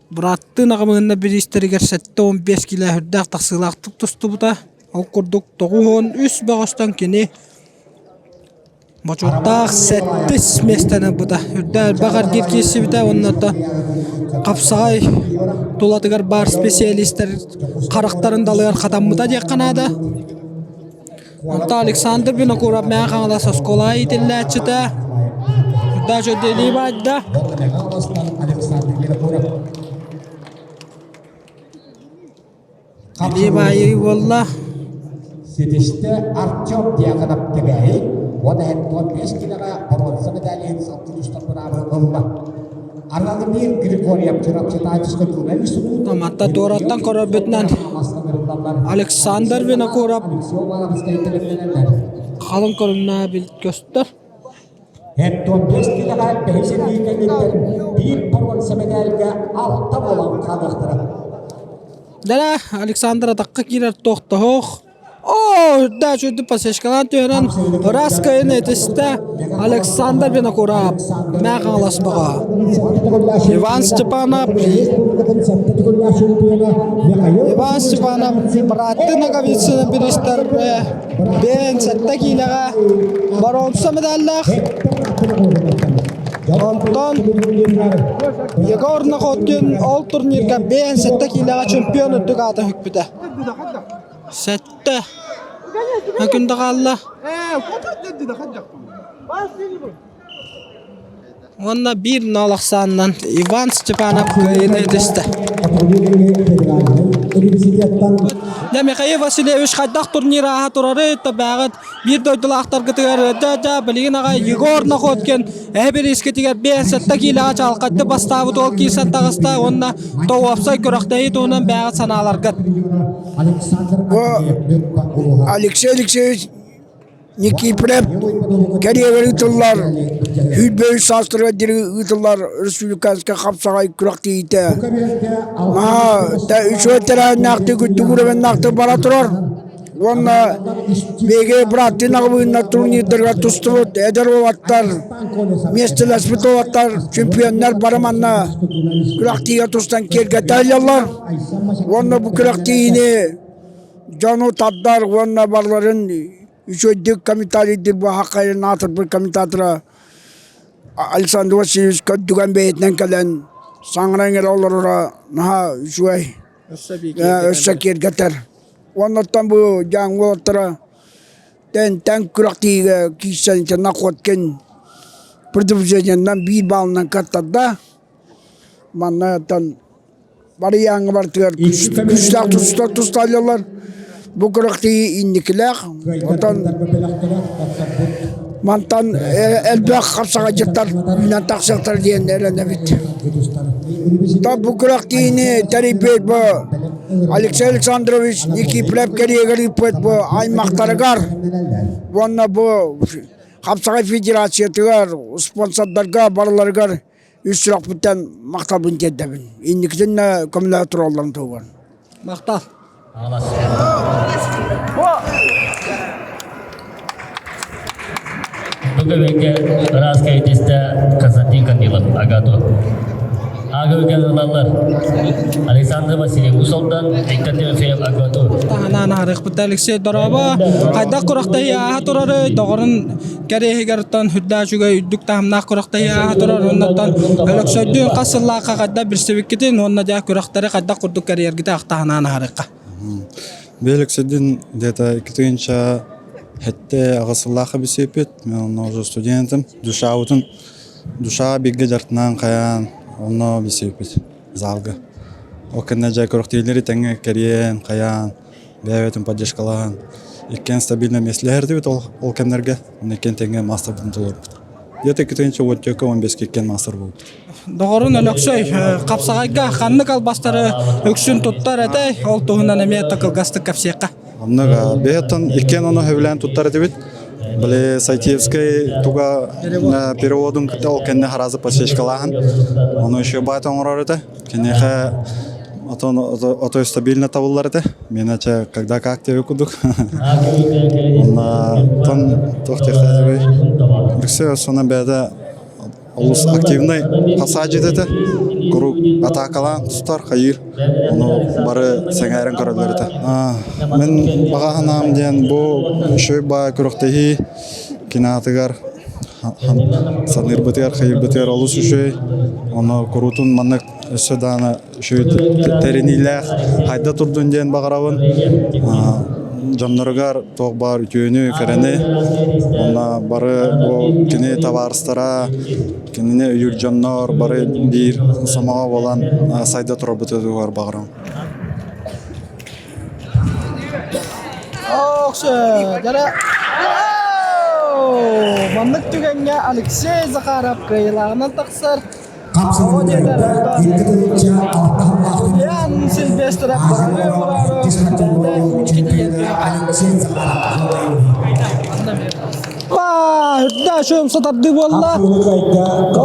бырааттыын аҕабыһынна бириистэригэр 75 киилэ үрдээх тахсыылаахтык тустубута. Ол курдук 93 бөҕөстөн кини бочуоттаах сэттис миэстэни ылбыта. Үрдээх элбэх эргиир киирсибитэ уонна хапсаҕай тулатыгар баар специалистар харахтарын далыгар хатаммыта диэххэ наада. Онтон Александр Винокуров Мэҥэ Хаҥалас оскуола иитиллээччитэ Дача Делибайда Илии буолла. Ситистэ Артем Дьяконов Кэбээйи уонна 75 килэҕэ боруонса медалиһын салгыы тустар быраабы ылла. Владимир Григорьев Чурапчытаевскай институт Аматта туораттан көрөрбүтүнэн Александр Винокуров халыҥ көрүҥнээх бил көстөр. 75 килэҕэ бэһис этии кэнниттэн биир боруонса медальга алта буолан хаалыахтара. Дара Александр атахха киирэр туохтоһох Оо, үрдээх үчүгэй подсечкалаан түһэрэн ыраас кыайын этистэ Александр Винокуров Мэҥэ Хаҥалас бөҕө. Иван Степанов Иван Степанов бырааттыы Ноговицыны биристэр бэйэн сэттэ киилэҕэ боруонса медаллаах. Онтон Егор Находкин ол турнирга бэйэн сэттэ киилэҕэ чемпион үрдүк аата сүкпүтэ. Сэттэ. Күндэ хаалла. Уонна биир нол ахсаанынан Иван Степанов кыайыыны итистэ. Дьэ, Михаил Васильевич хайдах турнир ааһа турары тобээҕит биир дойдулаахтаргытыгар дьэ билигин аҕай Егор Находкин эһэ бириискитигэр 5-7 киилэҕэ чалхайды бастаабыт уол киирсэн таҕыста уонна тоуопсай күрэхтэһии туһунан бэйэҕит санааларгыт. Бу Алексей Алексеевич Никифоров кэриэгэр ыытыллар сүүрбэ үс саастарыгар диэри ыытыллар республиканскай хапсаҕай күрэхтэһиитэ наһаа үчүгэй тэрээһиннээхтик үрдүк уровеннаахтык бара турар уонна биһиги бырааттыын аҕабыыннар турнирдарыгар тустубут эдэр уолаттар миэстэлэспит уолаттар чемпионнар бары манна күрэхтиигэ тустан киэргэтэ сылдьаллар уонна бу күрэхтиини дьону тардар уонна барыларын үчүгэйдик комментарийдыыр бу хаххайын аатырбыт комментатора Александр Васильевич көрдүгэн бэйэтинэн кэлэн саҥаран эрэ олороро наһаа үчүгэй өссө киэргэтэр Уоннаттан бу дьаҥ уолаттара тэн күрэхтиигэ киирсэн ити Находкин предупреждениеннан биир баалынан кыаттарда. Манна барыйааҥҥа барытыгар күүстээх тустар тусталлар. Бу күрэхтии инникилээх. Оттон. Мантан элбэх хапсаҕайдьыттар үүнэн тахсыахтара диэн эрэнэбит. Бу күрэхтиини тэрийбит бу Алексей Александрович Никифоров кэриэгэр ыыппыт бу аймахтарыгар уонна бу Хапсаҕай федерациятыгар, спонсордарга барыларыгар үс сүрэхпиттэн махталбын тиэрдэбин. Инникитин да көмөлөһө туралларын туһугар. Махтал. Бу көбөккө ыраас кэйтистэ Константин Корнилов Агату. Ага ылаллар Александр Васильев Усолдан, Виктор Тимофеев Агату. Таһынан аарыхпыт Алексей Дороба хайдах курахтаһыы ааһа турары доҕорун кэриэһигэр үрдээх үчүгэй үрдүк таһымнаах күрэхтэһии ааһа турар уоннаттан Өлөксөйдүүн хас сыллаахха хайдах билсибиккитин уонна дьэ күрэхтэри хайдах курдук кэрийэргитэ ахтаһынаан аһарыахха. Өлөксөйдүүн где-то 2007 аҕыс сыллаахха билсибиппит. Мен онно уже студентым. Душабытын душа бииргэ дьартынаан хайаан онно билсибиппит залга. Ол кэннэ дьэ күрэхтэһиилэри тэҥҥэ кэрийэн хайаан бэйэ-бэйэтин поддержкалаан иккиэн стабильно миэстэлэһэрдибит ол ол кэмнэргэ уонна иккиэн тэҥҥэ маастарбытын толорбут. Где-то 2014-15 иккиэн маастар буолбут. Доҕорун Өлөксөй хапсаҕайга ханнык албастары үксүн туттар этэй? Ол туһунан эмиэ кылгастык кэпсиэххэ. Оннук бэйэттэн иккиэн ону сөбүлээн туттар этибит. Били Сайтиевскай туга переводун кытта ол кэннэ харазы подсечкалааһын. Ону еще баайт оҥорор этэ. Киниэхэ отон отой стабильно табыллар этэ. Менача когда как тебе кудук. Онна тон туох диэхтээтибий. Өксө сонан бэйэтэ олус активный пассажит этэ. Куруук атаакалаан тустар, хайыыр. Ону бары сэҥээрэн көрөллөр этэ. Мин баҕа санаам диэн бу үчүгэй баай күрэхтэһии кинаатыгар саныырбытыгар, хайыырбытыгар олус үчүгэй. Ону куруутун маннык өссө даҕаны үчүгэй тэриниилээх хайда турдун диэн баҕарабын. Дьонноругар туох баар үтүөнү, кэрэни уонна бары бу кини табаарыстара, кинини өйүүр дьоннор бары биир сомоҕо буолан сайда турарбытыгар баҕарабын. Маннык түгэҥҥэ Алексей Захаров кыайыылааҕынан тахсар. Юлиан Сильвестров Үрдэ сатардыы буолла.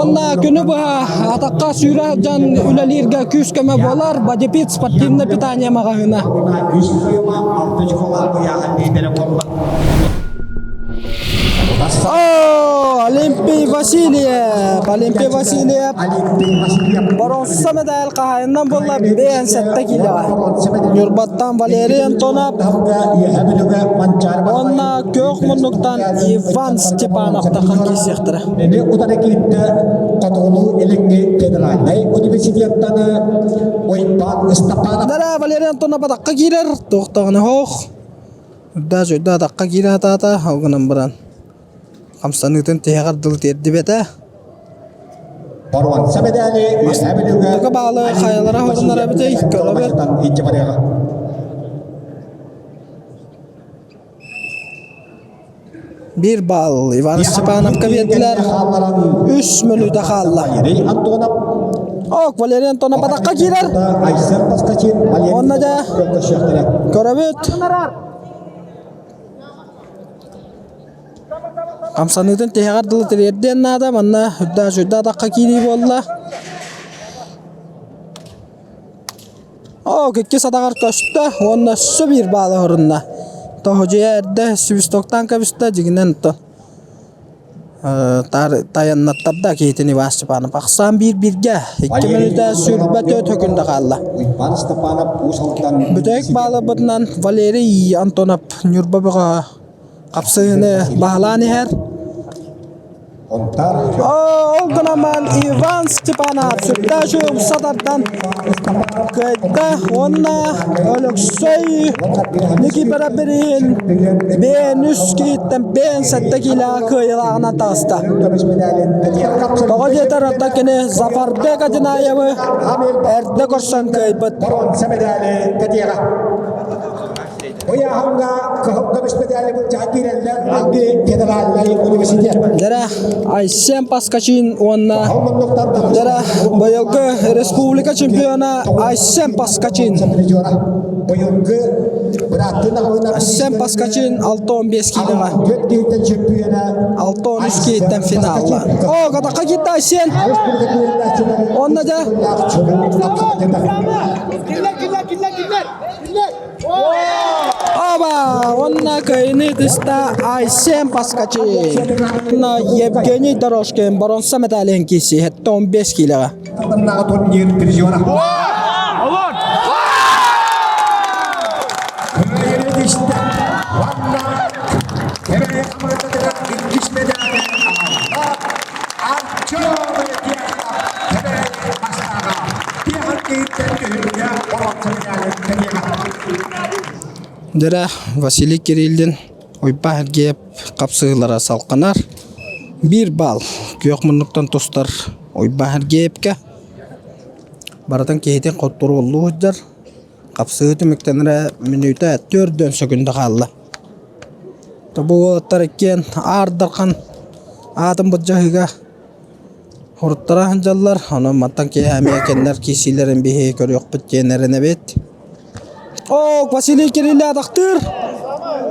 Онна күнү быһа атахха сүүрэ сылдьан үлэлииргэ күүс-көмө буолар Бодипит спортивное питание маҕаһыына. О, Олимпий Васильев! Олимпий Васильев боруонса медаль хаһайынан буолла 57 килоҕа. Ньурбаттан Валерий Антонов уонна күөх муннуктан Иван Степанов тахан киирсиэхтэрэ. Утары киирдэ Хотугулуу Илиҥҥи федеральнай университеттан Уйбаан Ыстапаанов. Дара Валерий Антонов атахха киирэр, туохтаҕына хоох. Үрдээх дьойдо атахха киирэ сатаата, ол гынан баран хамсаныытын тиһэҕэр дылы тиэрдибэтэ. Боруонса мэдээли Үөһээ Бүлүүгэ Бастакы баалы хайалара хоруннара эбитэй, көрөбүт. илдьэ барыаҕа. Биир баал Иван Степановка биэрдилэр. Үс мүнүүтэ хаалла. Антонов Ок, Валерий Антонов атахха киирэр. Айсен Поскачин Онно дьэ көрөбүт. Хамсаныытын тиһэҕэр дылы тириэрдиэн наада. Манна үрдээх атахха киирии буолла. Оо, иккис атаҕар көстө уонна өссө биир баалы оһорунна. Тоһудьуйа эрдэ свистоктаан кэбистэ, дьиҥинэн то тайаннаттарда киһитин Иван Степанов. Ахсаан биир бииргэ, 2 мүнүүтэ 24 өкүндэ хаалла. Уйбаан Степанов Уус Алдан Бүтэһик баалабытынан Валерий Антонов Ньурба бөҕө хапсыһыыны баһылаан иһэр. Ол гынан Иван Степанов сүрдээх умса тардан кыайда уонна Өлөксөй Никифоров бирииһин бэйэн үс киһиттэн бэйэн сэттэ киилэҕэ кыайыылааҕынан таҕыста. Тоҕо диэтэр оттон кини Зафарбек Одинаевы эрдэ көрсөн кыайбыт. Ыйааһыҥҥа кыһыл көмүс медали былдьаан киирэллэр Алги федеральнай университет. Дэрэ Айсен Паскачин уонна Дэрэ быйылгы республика чемпиона Айсен Паскачин. Быйылгы Айсен Паскачин 6-15 киилэҕэ. 6-13 киһиттэн финалла. О, катахха киирдэ Айсен. Онно дьэ. Оба! Онно кыайыны тыста Айсен Паскачи. Онно Евгений Дорожкин боронса медалин киси 15 килоға. Турнир призера. Дэрэ Василий Кириллин Уйбаан Сергеев хапсыһыылара салҕанар. Биир баал күөх муннуктан тустар Уйбаан Сергеевкэ. Барытын киһитин хонтуруоллуу сылдьар. Хапсыһыы түмүктэнэрэ мүнүүтэ 4 сөкүндэ хаалла. Бу уолаттар иккиэн Аар Дархан аатын былдьаһыыга Уруттара сылдьаллар, онон мантан киэһэ эмиэ кинилэр киирсиилэрин биһиги көрүөхпүт диэн эрэнэбит. Оо, Василий Кирилли атахтыыр!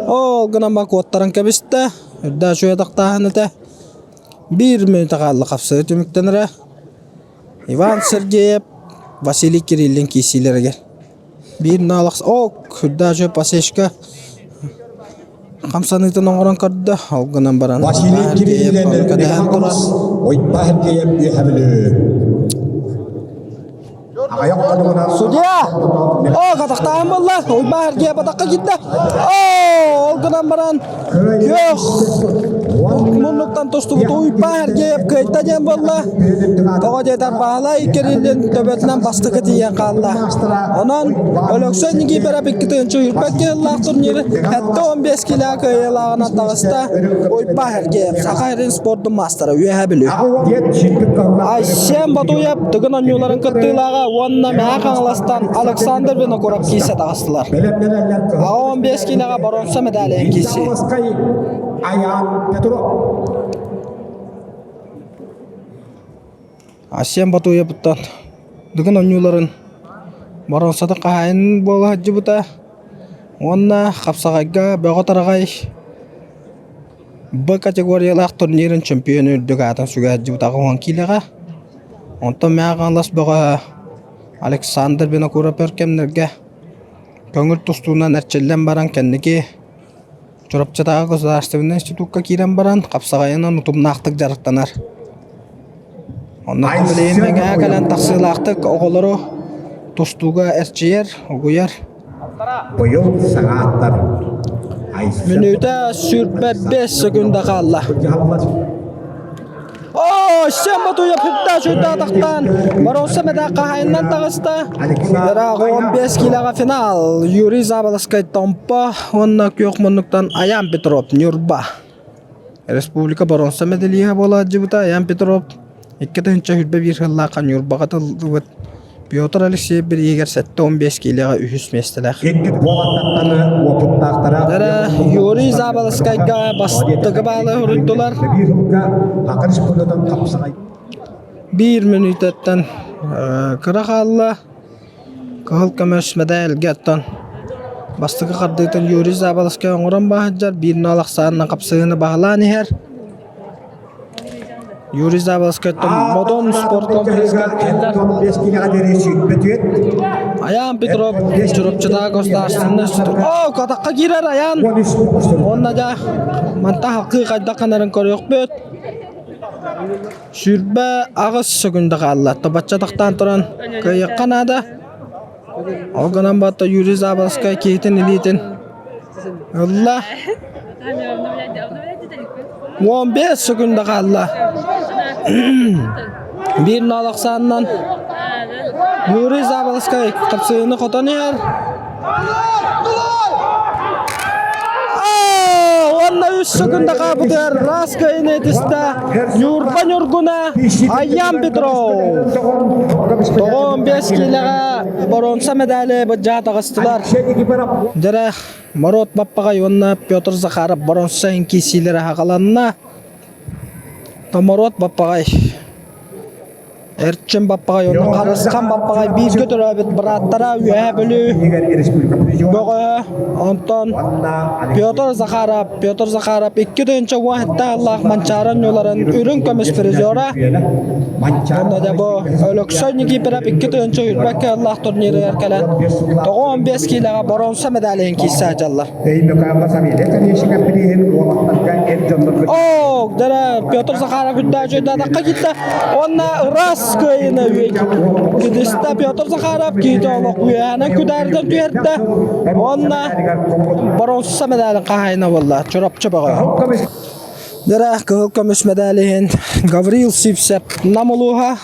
Ол гынан ба куоттаран кэбистэ. Үрдэ үчүгэй атахтааһын этэ. Биир мүнүүтэ хаалла хапсыы түмүктэнэрэ. Иван Сергеев, Василий Кириллин киирсиилэригэр. Биир наалахс ок, үрдэ үчүгэй посечка хамсаныытын оҥорон көрдө, ол гынан баран Василий Сергеев ону Кириллин кэтэһэн турар. Уйбаа Сергеев үөһэ Бүлүү. Судья! О, катахтаан буолла. Уйбаа Сергеев атахха киирдэ. О, ол гынан баран күөх муннуктан тустубут Уйбаа Сергеев кыайда диэн буолла. Тоҕо диэтэр Баһылай Кириллин төбөтүнэн бастакы тиийэн хаалла. Онон Өлөксөй Никифоров икки тыһыынча кыһыллаах турниры 75 кило кыайыылааҕынан таҕыста. Уйбаа Сергеев, Саха сирин спордун маастара, Үөһээ Бүлүү. Айсен Ботуев Тыгын оонньууларын кыттыылааҕа уонна Мэҥэ Хаҥаластан Александр Винокуров киирсэ таҕыстылар. 15 киилэҕэ боруонса медалиһын киирсии. Айсен Ботуевтан Дыгын оонньууларын боруонсатын хаһаайын буола сылдьыбыта уонна хапсаҕайга Бөҕө Тараҕай Б категориялаах турнирын чөмпүйүөн үрдүк аатын сүгэ сылдьыбыт 80 киилэҕэ. Онтон Мэҥэ Хаҥалас бөҕөһө Александр Винокуров өр кэмнэргэ көҥүл тустуунан эрчиллэн баран кэнники Чурапчытааҕы государственнай институкка киирэн баран хапсаҕайынан утумнаахтык дьарыктанар. Онно билигин Мэҥэҕэ кэлэн тахсыылаахтык оҕолору тустууга эрчийэр, угуйар. Быйыл саҥа аттар Мүнүүтэ 25 секунда хаалла. Оо, Семма туйа пүттэ сүрдээтахтан Боруосса мэдэ хаһайынан таҕыста. Ыраах 15 киилэҕэ финал. Юрий Заболоцкай Томпо уонна күөх муннуктан Аян Петров Ньурба. Республика боруонса мэдэлииһэ буола сылдьыбыта Аян Петров 2021 сыллаахха Ньурбаҕа тыллыбыт Петр Алексеев бирииһигэр 75 киилэҕэ үһүс миэстэлээх. Дара Юрий Заболоцкайга бастакы баалы суруйдулар. Биир мүнүүтэттэн кыра хаалла. Кыһыл көмүс мэдээлгэ оттон бастакы хардыытын Юрий Заболоцкай оҥорон баһыдьар биир нол ахсаанынан хапсыһыыны баһылаан иһэр. Юрий Заболоцкайтан Модон спорт комплекска Аян Петров Чурапчытаа государственный О, катахха киирэр Аян. Уонна да манта халқыы хайдах гынарын көрүөхпүт. 28 секунда хаалла. Тобачча тахтаан туран кыайыахха наада. Ол гынан батта Юрий Заболоцкай киһитин илиитин ылла. 15 секунда хаалла. Биир нол ахсаанынан Юрий Заболоцкай хапсыһыыны хотон иһэр. Уонна Үс секунда хаабытыгар раз кыайыны этистэ Ньурба Ньургуна Айян Петров. 95 киилэҕэ боруонса медали быдьаа таҕыстылар. Дьэрэ Морот Баппаҕай уонна Петр Захаров боруонса киирсиилэрэ хаҕаланна. Томорот Баппаҕай Эрчим Баппаҕай уонна Харысхан Баппаҕай бииргэ төрөөбүт бырааттара Үөһээ Бүлүү бөҕөһө, онтон Петр Захаров, Петр Захаров 2017 сыллаах Манчаары оонньууларын үрүҥ көмүс призера, уонна дьэ бу Өлөксөй Никифоров 2022 сыллаах турнирыгар кэлэн 95 киилэҕэ боруонса медалиһын киирсэ сылдьаллар. Оо, дара Петр Захаров үрдээчи дадакка киирдэ. Уонна ыраас кыайыны кидистэ Петр Захаров киһитэ олох үөһэнэн күдээрдэн түһэрдэ. Уонна боруонса медалин хаһаайына буолла Чурапчы бөҕө. Дара кыһыл көмүс медалиһин Гаврил Сивцев Нам улууһа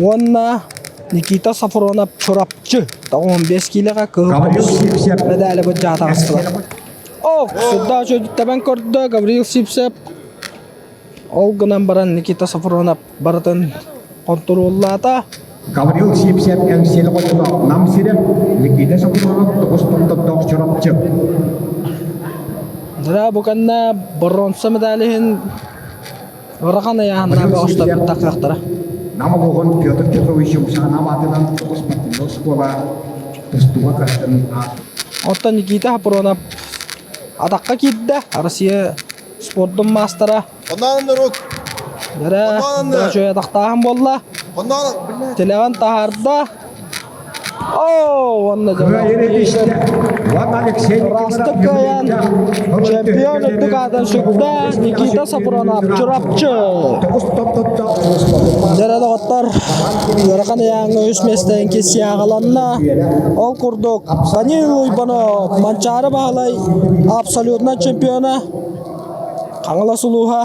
уонна Никита Сафронов Чурапчы 95 киилэҕэ кыһыл көмүс медали быдьаа таҕыстылар. Ох, сүрдээх үчүгэй тэбэн көрдө Гаврил Сивцев. Ол гынан баран Никита Сафронов барытын хонтуруоллаата. Гаврил Сивцев Эҥсиэли хотуна Нам сирэ, Никита Сафронов тоҕус томтордоох Чурапчы. Дра бу кэннэ боруонса медалиһин Ыарахан ыйааһыннаах оҕустарбыт тахсыахтара. Нам олоҕун Петр Петрович Юмшанов аатынан тоҕус спортивнай оскуола тустууга кыттан Оттон Никита Хапронов атахха киирдэ. Россия спордун маастара. Эрэ үчүгэй атахтааһын буолла. Тилэҕин таһаарда. Оо, уонна Ырастык кыайан чемпион үрдүк аатын сүктэ Никита Сафронов Чурапчы. Дьэрэ доҕоттор, ыарахан ыйааҥҥа үс миэстэ киссиаҕаланна. Ол курдук Данил Уйбанов Манчаары Баһылай абсолютно чемпиона Хаҥалас улууһа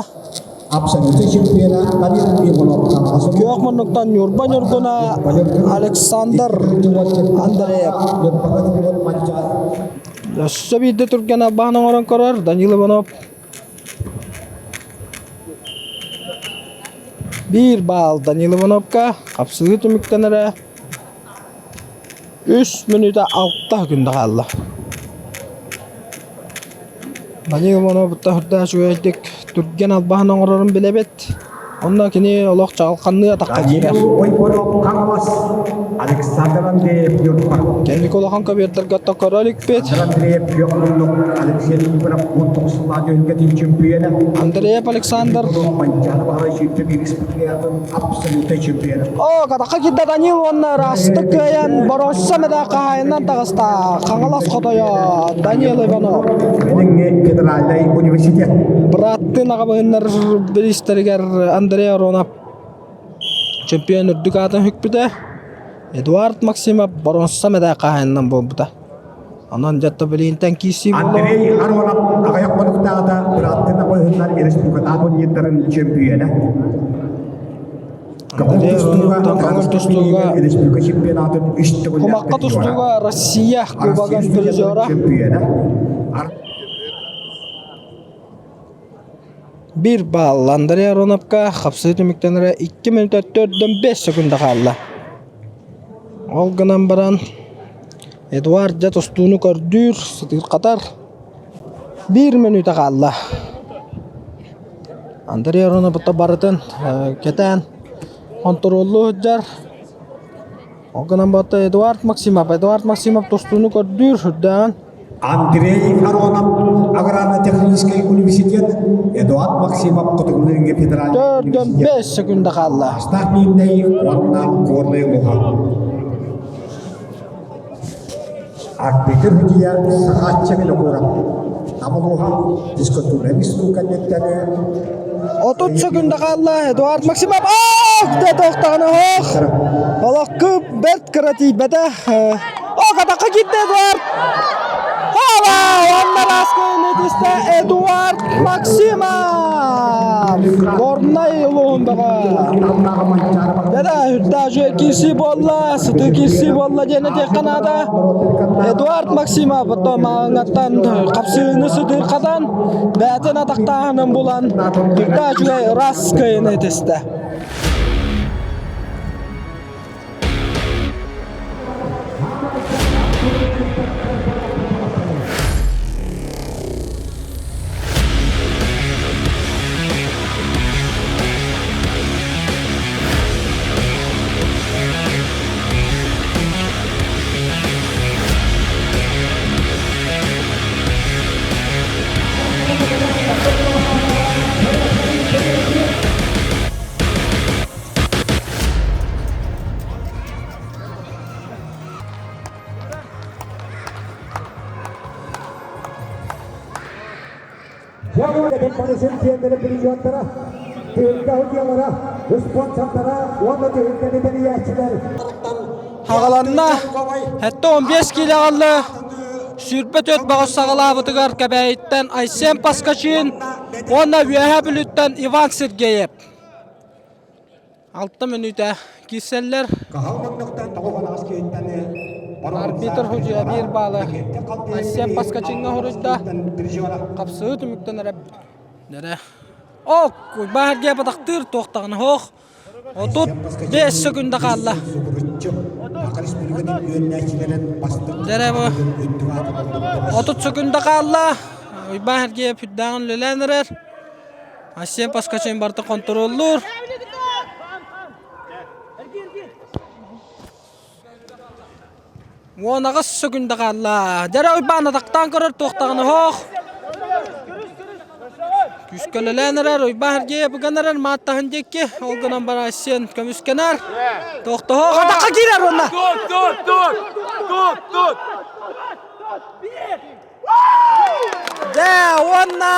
Абсолютный чемпиона Данил Иванов Күөх муннуктан Ньурба Ньургуна Александр Андреев. Өссө биирдэ түргэн албаһын оҥорон көрөр Данил Иванов. Биир баал Данил Ивановка хапсыһыы түмүктэнэрэ үс мүнүүтэ алта күндэ хаалла. Данил Иванов үрдээх үчүгэйдик түргэн албаһын оҥорорун билэбит. Онно кини олох чаҕылханныы атахха киирэр. Хаҥалас Александр Андреев Ньурба. Кэнники улахан көбүөрдэргэ көрө иликпит. Андреев күөх муннук Алексей Егоров 19 сыллаах түһүлгэтин чемпиона. Андреев Александр. Манчаары Баһылай сүүртэ биирис абсолютный чемпиона. О, катахха киирдэ Данил уонна ыраастык кыайан боруосса медаль хаһаайынынан таҕыста. Хаҥалас хотойо Данил Иванов. Билиҥҥи федеральнай университет. Быраттын аҕабыһыннар бириистэригэр Андрей Аронов чемпион үрдүк аатын сүкпүтэ. Эдуард Максимов боруосса медаль хаһаайынынан буолбута. Онон дьэ билиинтэн киирсии буолуо. Андрей Аронов аҕыйах хонуктааҕыта бырааттын абыһыннар республикатааҕы турнирдарын чөмпүйүөнэ. Андрей Ароновтан көҥүл тустууга республика чемпионатын үс төгүллээх Кумахха тустууга Россия кубогын призера. Биир балл Андрей Ароновка хапсыы түмүктэнэрэ 2 мүнүүтэ 4-5 секунда хаалла. Ол гынан баран Эдуард дьэ тустууну көрдүүр, сытыырхатар. Биир мүнүүтэ хаалла. Андрей Аронов барытын кэтээн хонтуруоллуу сылдьар. Ол гынан баран Эдуард Максимов, Эдуард Максимов тустууну көрдүүр, сүрдээҕин Андрей Аронов аграрно-техническэй университет, Эдуард Максимов Хотугу Илиҥҥи федеральнай Төрдөн университет. 5 секунда хаалла. Астаах Миирнэй уонна Горнай улууһа. Арбитр судьуйа Сахаачча Винокуров. Нам улууһа физкультура институт кэнниттэн 30 секунда хаалла. Эдуард Максимов ох да тохтоҕуна ох. Олохку бэрт кыра тиийбэтэ. О, катахха киирдэ Эдуард. Хола! Онна ласкыны түстэ Эдуард Максимов! Горнай улуһундаҕа. Дада үрдажы кирси буолла, сыты кирси буолла диэн этиэххэ наада. Эдуард Максимов потом аңаттан хапсыыны сытыырхатан, бэйэтин атахтааһынын булан, үрдажы ырас кыйыны этистэ. Хаҕаланна. Хэтте 15 киилэ аҕалла. 24 баҕас саҕалаабытыгар Кэбээйиттэн Айсен Паскачин уонна Үөһээ Бүлүүттэн Иван Сергеев. Алта мүнүүтэ киирсэллэр. Арбитр судьуйа биир баалы Айсен Паскачиҥҥа хоруйда. Хапсыы түмүктэн эрэ Дэрэ. Ок, баһаргия батахтыыр туохтаҕына хоох. 35 секунда хаалла. Дэрэ бу 30 секунда хаалла. Уйбаан Сергеев үрдээҕин үлэлээн эрэр. Асен Паскачин барыта контроллуур. 18 секунда хаалла. Дьэрэ Уйбаан атахтаан көрөр туохтаҕына оһох. Күүскөлөлөөн эрэр Уйбаан Сергеев ыган эрэр мааттаһын диэки. Ол гынан баран Асен көмүскэнэр. Тохтоһох атахха киирэр уонна. Тут, тут, тут, тут, тут. Дьэ, уонна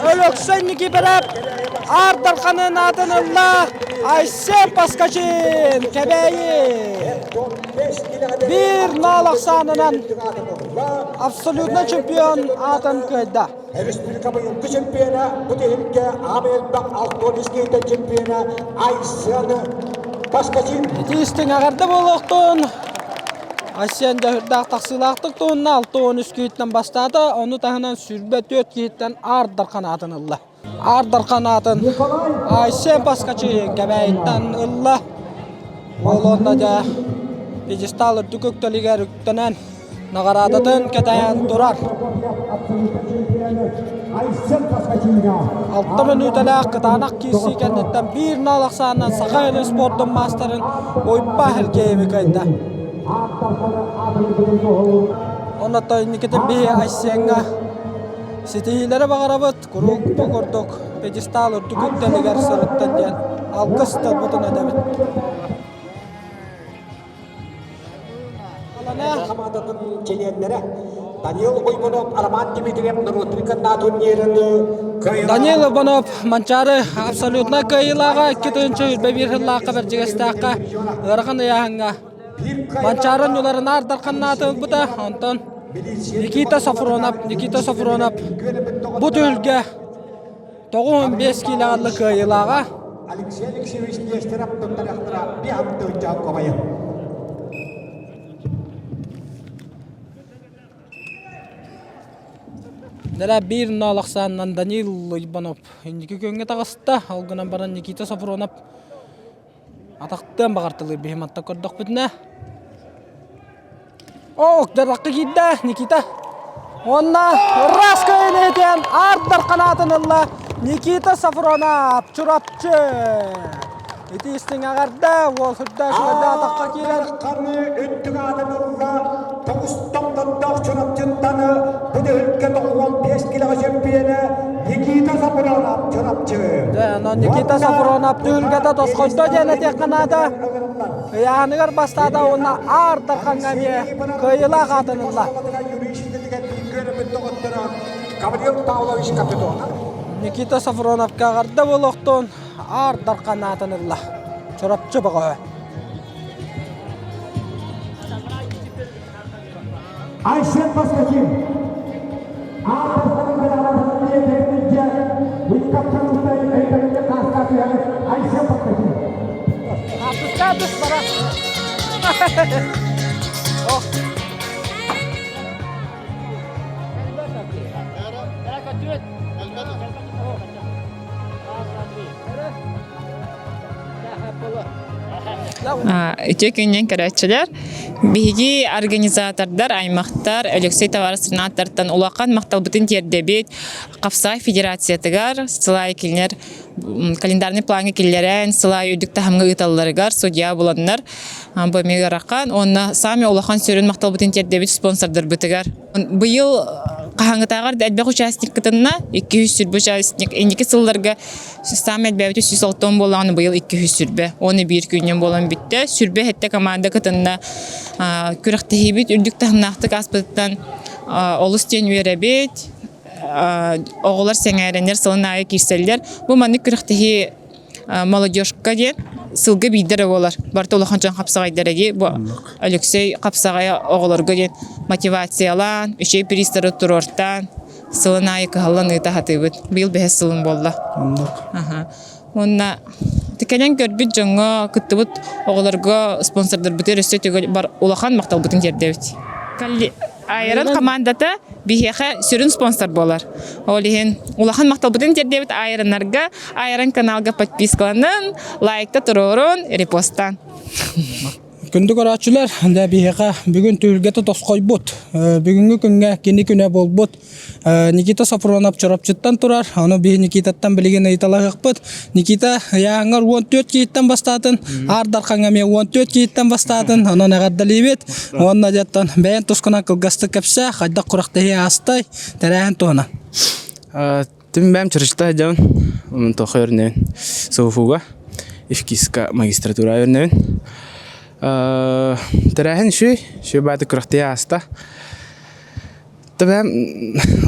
Өлөксөй Никифоров Аар Дарханын аатын ылла Айсен Паскачин Кэбээйи биир нол ахсаанынан абсолютно чемпион аатын кыайда. Республика быйылгы чемпиона бу түһүлгэ аам элбэх алтуон чемпиона Айсен Паскачин. Ити истиҥ эҕэрдэ буолуохтун! Айсен дьаһырдаах тахсыылаахтык туһунна 63 киһиттэн бастаата, ону таһынан 24 киһиттэн Аар Дархан аатын ылла. Аар Дархан аатын Айсен Паскачи Кэбээйиттэн ылла. Ол онно дьэ пьедестал үрдүк үктэлигэр үктэнэн наҕараадатын кэтээн турар. Алта мүнүүтэлээх кытаанах киирсии кэнниттэн биир нал ахсаанынан Саха сирин спордун маастарын Уйба Сергееви кыайда. Оннотто инникитин биһи Айсеҥҥа ситиһиилэри баҕарабыт, куруук бу курдук пьедестал үрдүк үктэлигэр сырыттын диэн алгыс тылбытын этэбит. Хамаандатын чилиэннэрэ Данил Уйгунов, Роман Дмитриев норуоттарга Данил Иванов Манчаары абсолютно кыайыылааҕа 2 1 сыллаахха Бэрдьигэстээххэ ыарахан ыйааһыҥҥа Манчаары оонньууларын Аар Дарханнааты ылбыта. Онтон Никита Софронов, Никита Софронов бу түһүлгэ 95 киилэҕэ кыайыылааҕа. Алексей Алексеевич Нестеров туттарыахтара биһамтыынча комайы. Дара биир нол ахсаанынан Данил Иванов инники күөҥҥэ таҕыста. Ол гынан баран Никита Софронов атахтыан баҕартылыыр биһи манта көрдөхпүтүнэ. Ок, дьаракка киирдэ Никита. Уонна ыраас кыайын Аар Дархан ылла Никита Сафронов, Чурапчы. Ити истиҥ эҕэрдэ, уол сүрдээх үчүгэйдик атахха киирэр. Ханы үрдүк аатын ылла, тоҕус томтотоох Чурапчыттан бу түһүлгэ 95 килоҕа чемпиона Никита Сафронов, Чурапчы. Дьэ, онон Никита Сафронов түһүлгэтэ тосхойдо диэн этиэххэ наада. Ыйааһыныгар бастаата уонна Аар Дархаҥҥа эмиэ кыайыылаах аатын ылла. Гаврил Павлович Капитонов. Никита Сафроновка эҕэрдэ буолуохтун Аар Дархан аатын ылла. Чурапчы бөҕө. Айсен Паскачин. Үтүө күнүнэн көрөөччүлэр! Биһиги организатордар, аймахтар Өлөксөй табаарыс сенатортан улахан махталбытын тиэрдэбит. Хапсаай федерациятыгар сылай кинилэр календарный плаҥҥа киллэрэн, сылай үрдүк таһымҥа ыыталларыгар судья буланнар бу эмиэ ыарахан. Уонна саамай улахан сүрүн махталбытын тиэрдэбит спонсордарбытыгар. Быйыл хаһааҥҥытааҕар да элбэх участник кытынна, 220 участник. Инники сылларга саамай элбээбитэ 160 буоллаҕына, быйыл 220. Уонна биир күнүнэн буолан бүттэ. Сүрбэ сэттэ команда кытынна. Күрэхтэһиибит үрдүк таһымнаахтык ааспытыттан олус диэн үөрэбит. Оҕолор сэҥээрэннэр сылын аайы киирсэллэр. Бу маннык күрэхтэһии молодежка диэн сылга биирдэ эрэ буолар. Барыта улахан дьон хапсаҕайдара дии. Бу Алексей хапсаҕайа оҕолорго диэн мотивациялаан, үчүгэй призтары туруортаан, сылын аайы кыһаллан ыыта сатыыбыт. Быйыл бэһис сылым буолла. Уонна кэлэн көрбүт дьоҥҥо, кыттыбыт оҕолорго спонсордарбытыгар өссө төгүл улахан махталбытын тиэрдэбит. Айрон командата биһиэхэ сүрүн спонсор буолар. Ол иһин улахан махталбытын тиэрдэбит Айроннарга, Айрон каналга подпискаланын, лайкта туруорун, репостан. Күндү көрөөччүлэр, дьэ биһиэхэ бүгүн түһүлгэтэ тосхойбут. Бүгүҥҥү күҥҥэ кини күнэ буолбут. Никита Софронов Чурапчыттан турар. Ону биһи Никитаттан билигин ыйыталаһыахпыт. Никита ыйааһыҥҥар 14 киһиттэн бастаатын, Аар Дархаҥҥа эмиэ 14 киһиттэн бастаатын. Онон эҕэрдэлиибит. Уонна дьэттэн бэйэн тускунан кылгастык кэпсээ, хайдах күрэхтэһии аастай, тэрээһин туһунан. Түм бэм Чурапчыта сылдьабын. Тоха өрнөбүн. СВФУга ИФКИСка магистратура өрнөбүн. Тэрээһин үчүгэй, үчүгэй баайдык күрэхтэһии ааста. Тэбэм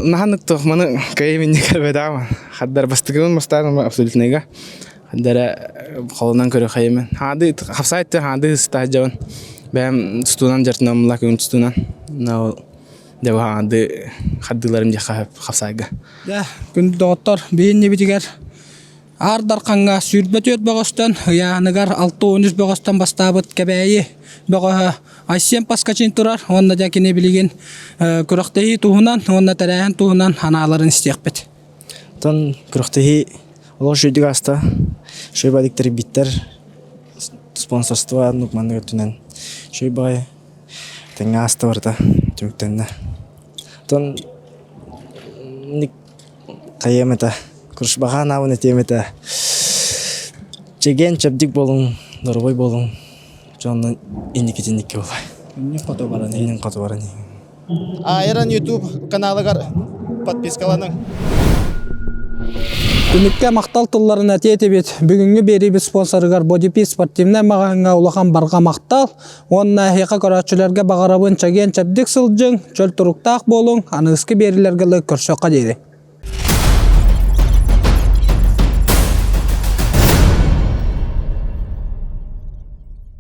наһанык туох маны кыайым инньэ көрбөтөҕүм. Хаддар бастакыбын бастаан абсолютныйга. Хаддара холунан көрүөххэйимин. Хаады хапсаайт хаады ыстаах дьабын. Бэйэм тустуунан дьартынан мула күн тустуунан. Дьэ хаады хардыыларым дьэ хапсаайга. Дьэ, күндү доҕоттор, биһиннибитигэр Аар Дархаҥҥа 24 бөҕөстөн, ыйааһыныгар 63 бөҕөстөн бастаабыт Кэбээйи бөҕөһө Айсен Поскачин турар уонна дьэ кини билигин күрэхтэһии туһунан уонна тэрээһин туһунан анааларын истиэхпит. Оттон күрэхтэһии олох үчүгэйдик ааста. Үчүгэй баҕайытык тэрийбиттэр. Спонсорство оннук маннык өттүнэн үчүгэй баҕайы тэҥҥэ ааста барыта түмүктэннэ. Оттон хайыам этэ, куршбаҕа анаабын этиэм этэ. Чэгиэн чэбдик буолуҥ, доруобай буолуҥ. Дьоннон инникитинникки буолай. Иннин хоту баран Иннин хоту баран Айрон YouTube каналыгар подпискаланыҥ. Түмүккэ махтал тылларын этиэ этибит. Бүгүҥҥү биэриибит спонсорыгар Бодипи спортивнай маҕаһыыҥҥа улахан барҕа махтал. Уонна эһиэхэ көрөөччүлэргэ баҕарабын чэгиэн чэбдик сылдьыҥ, чөл туруктаах буолуҥ, аныгыскы биэриилэргэ көрсүөххэ диэри.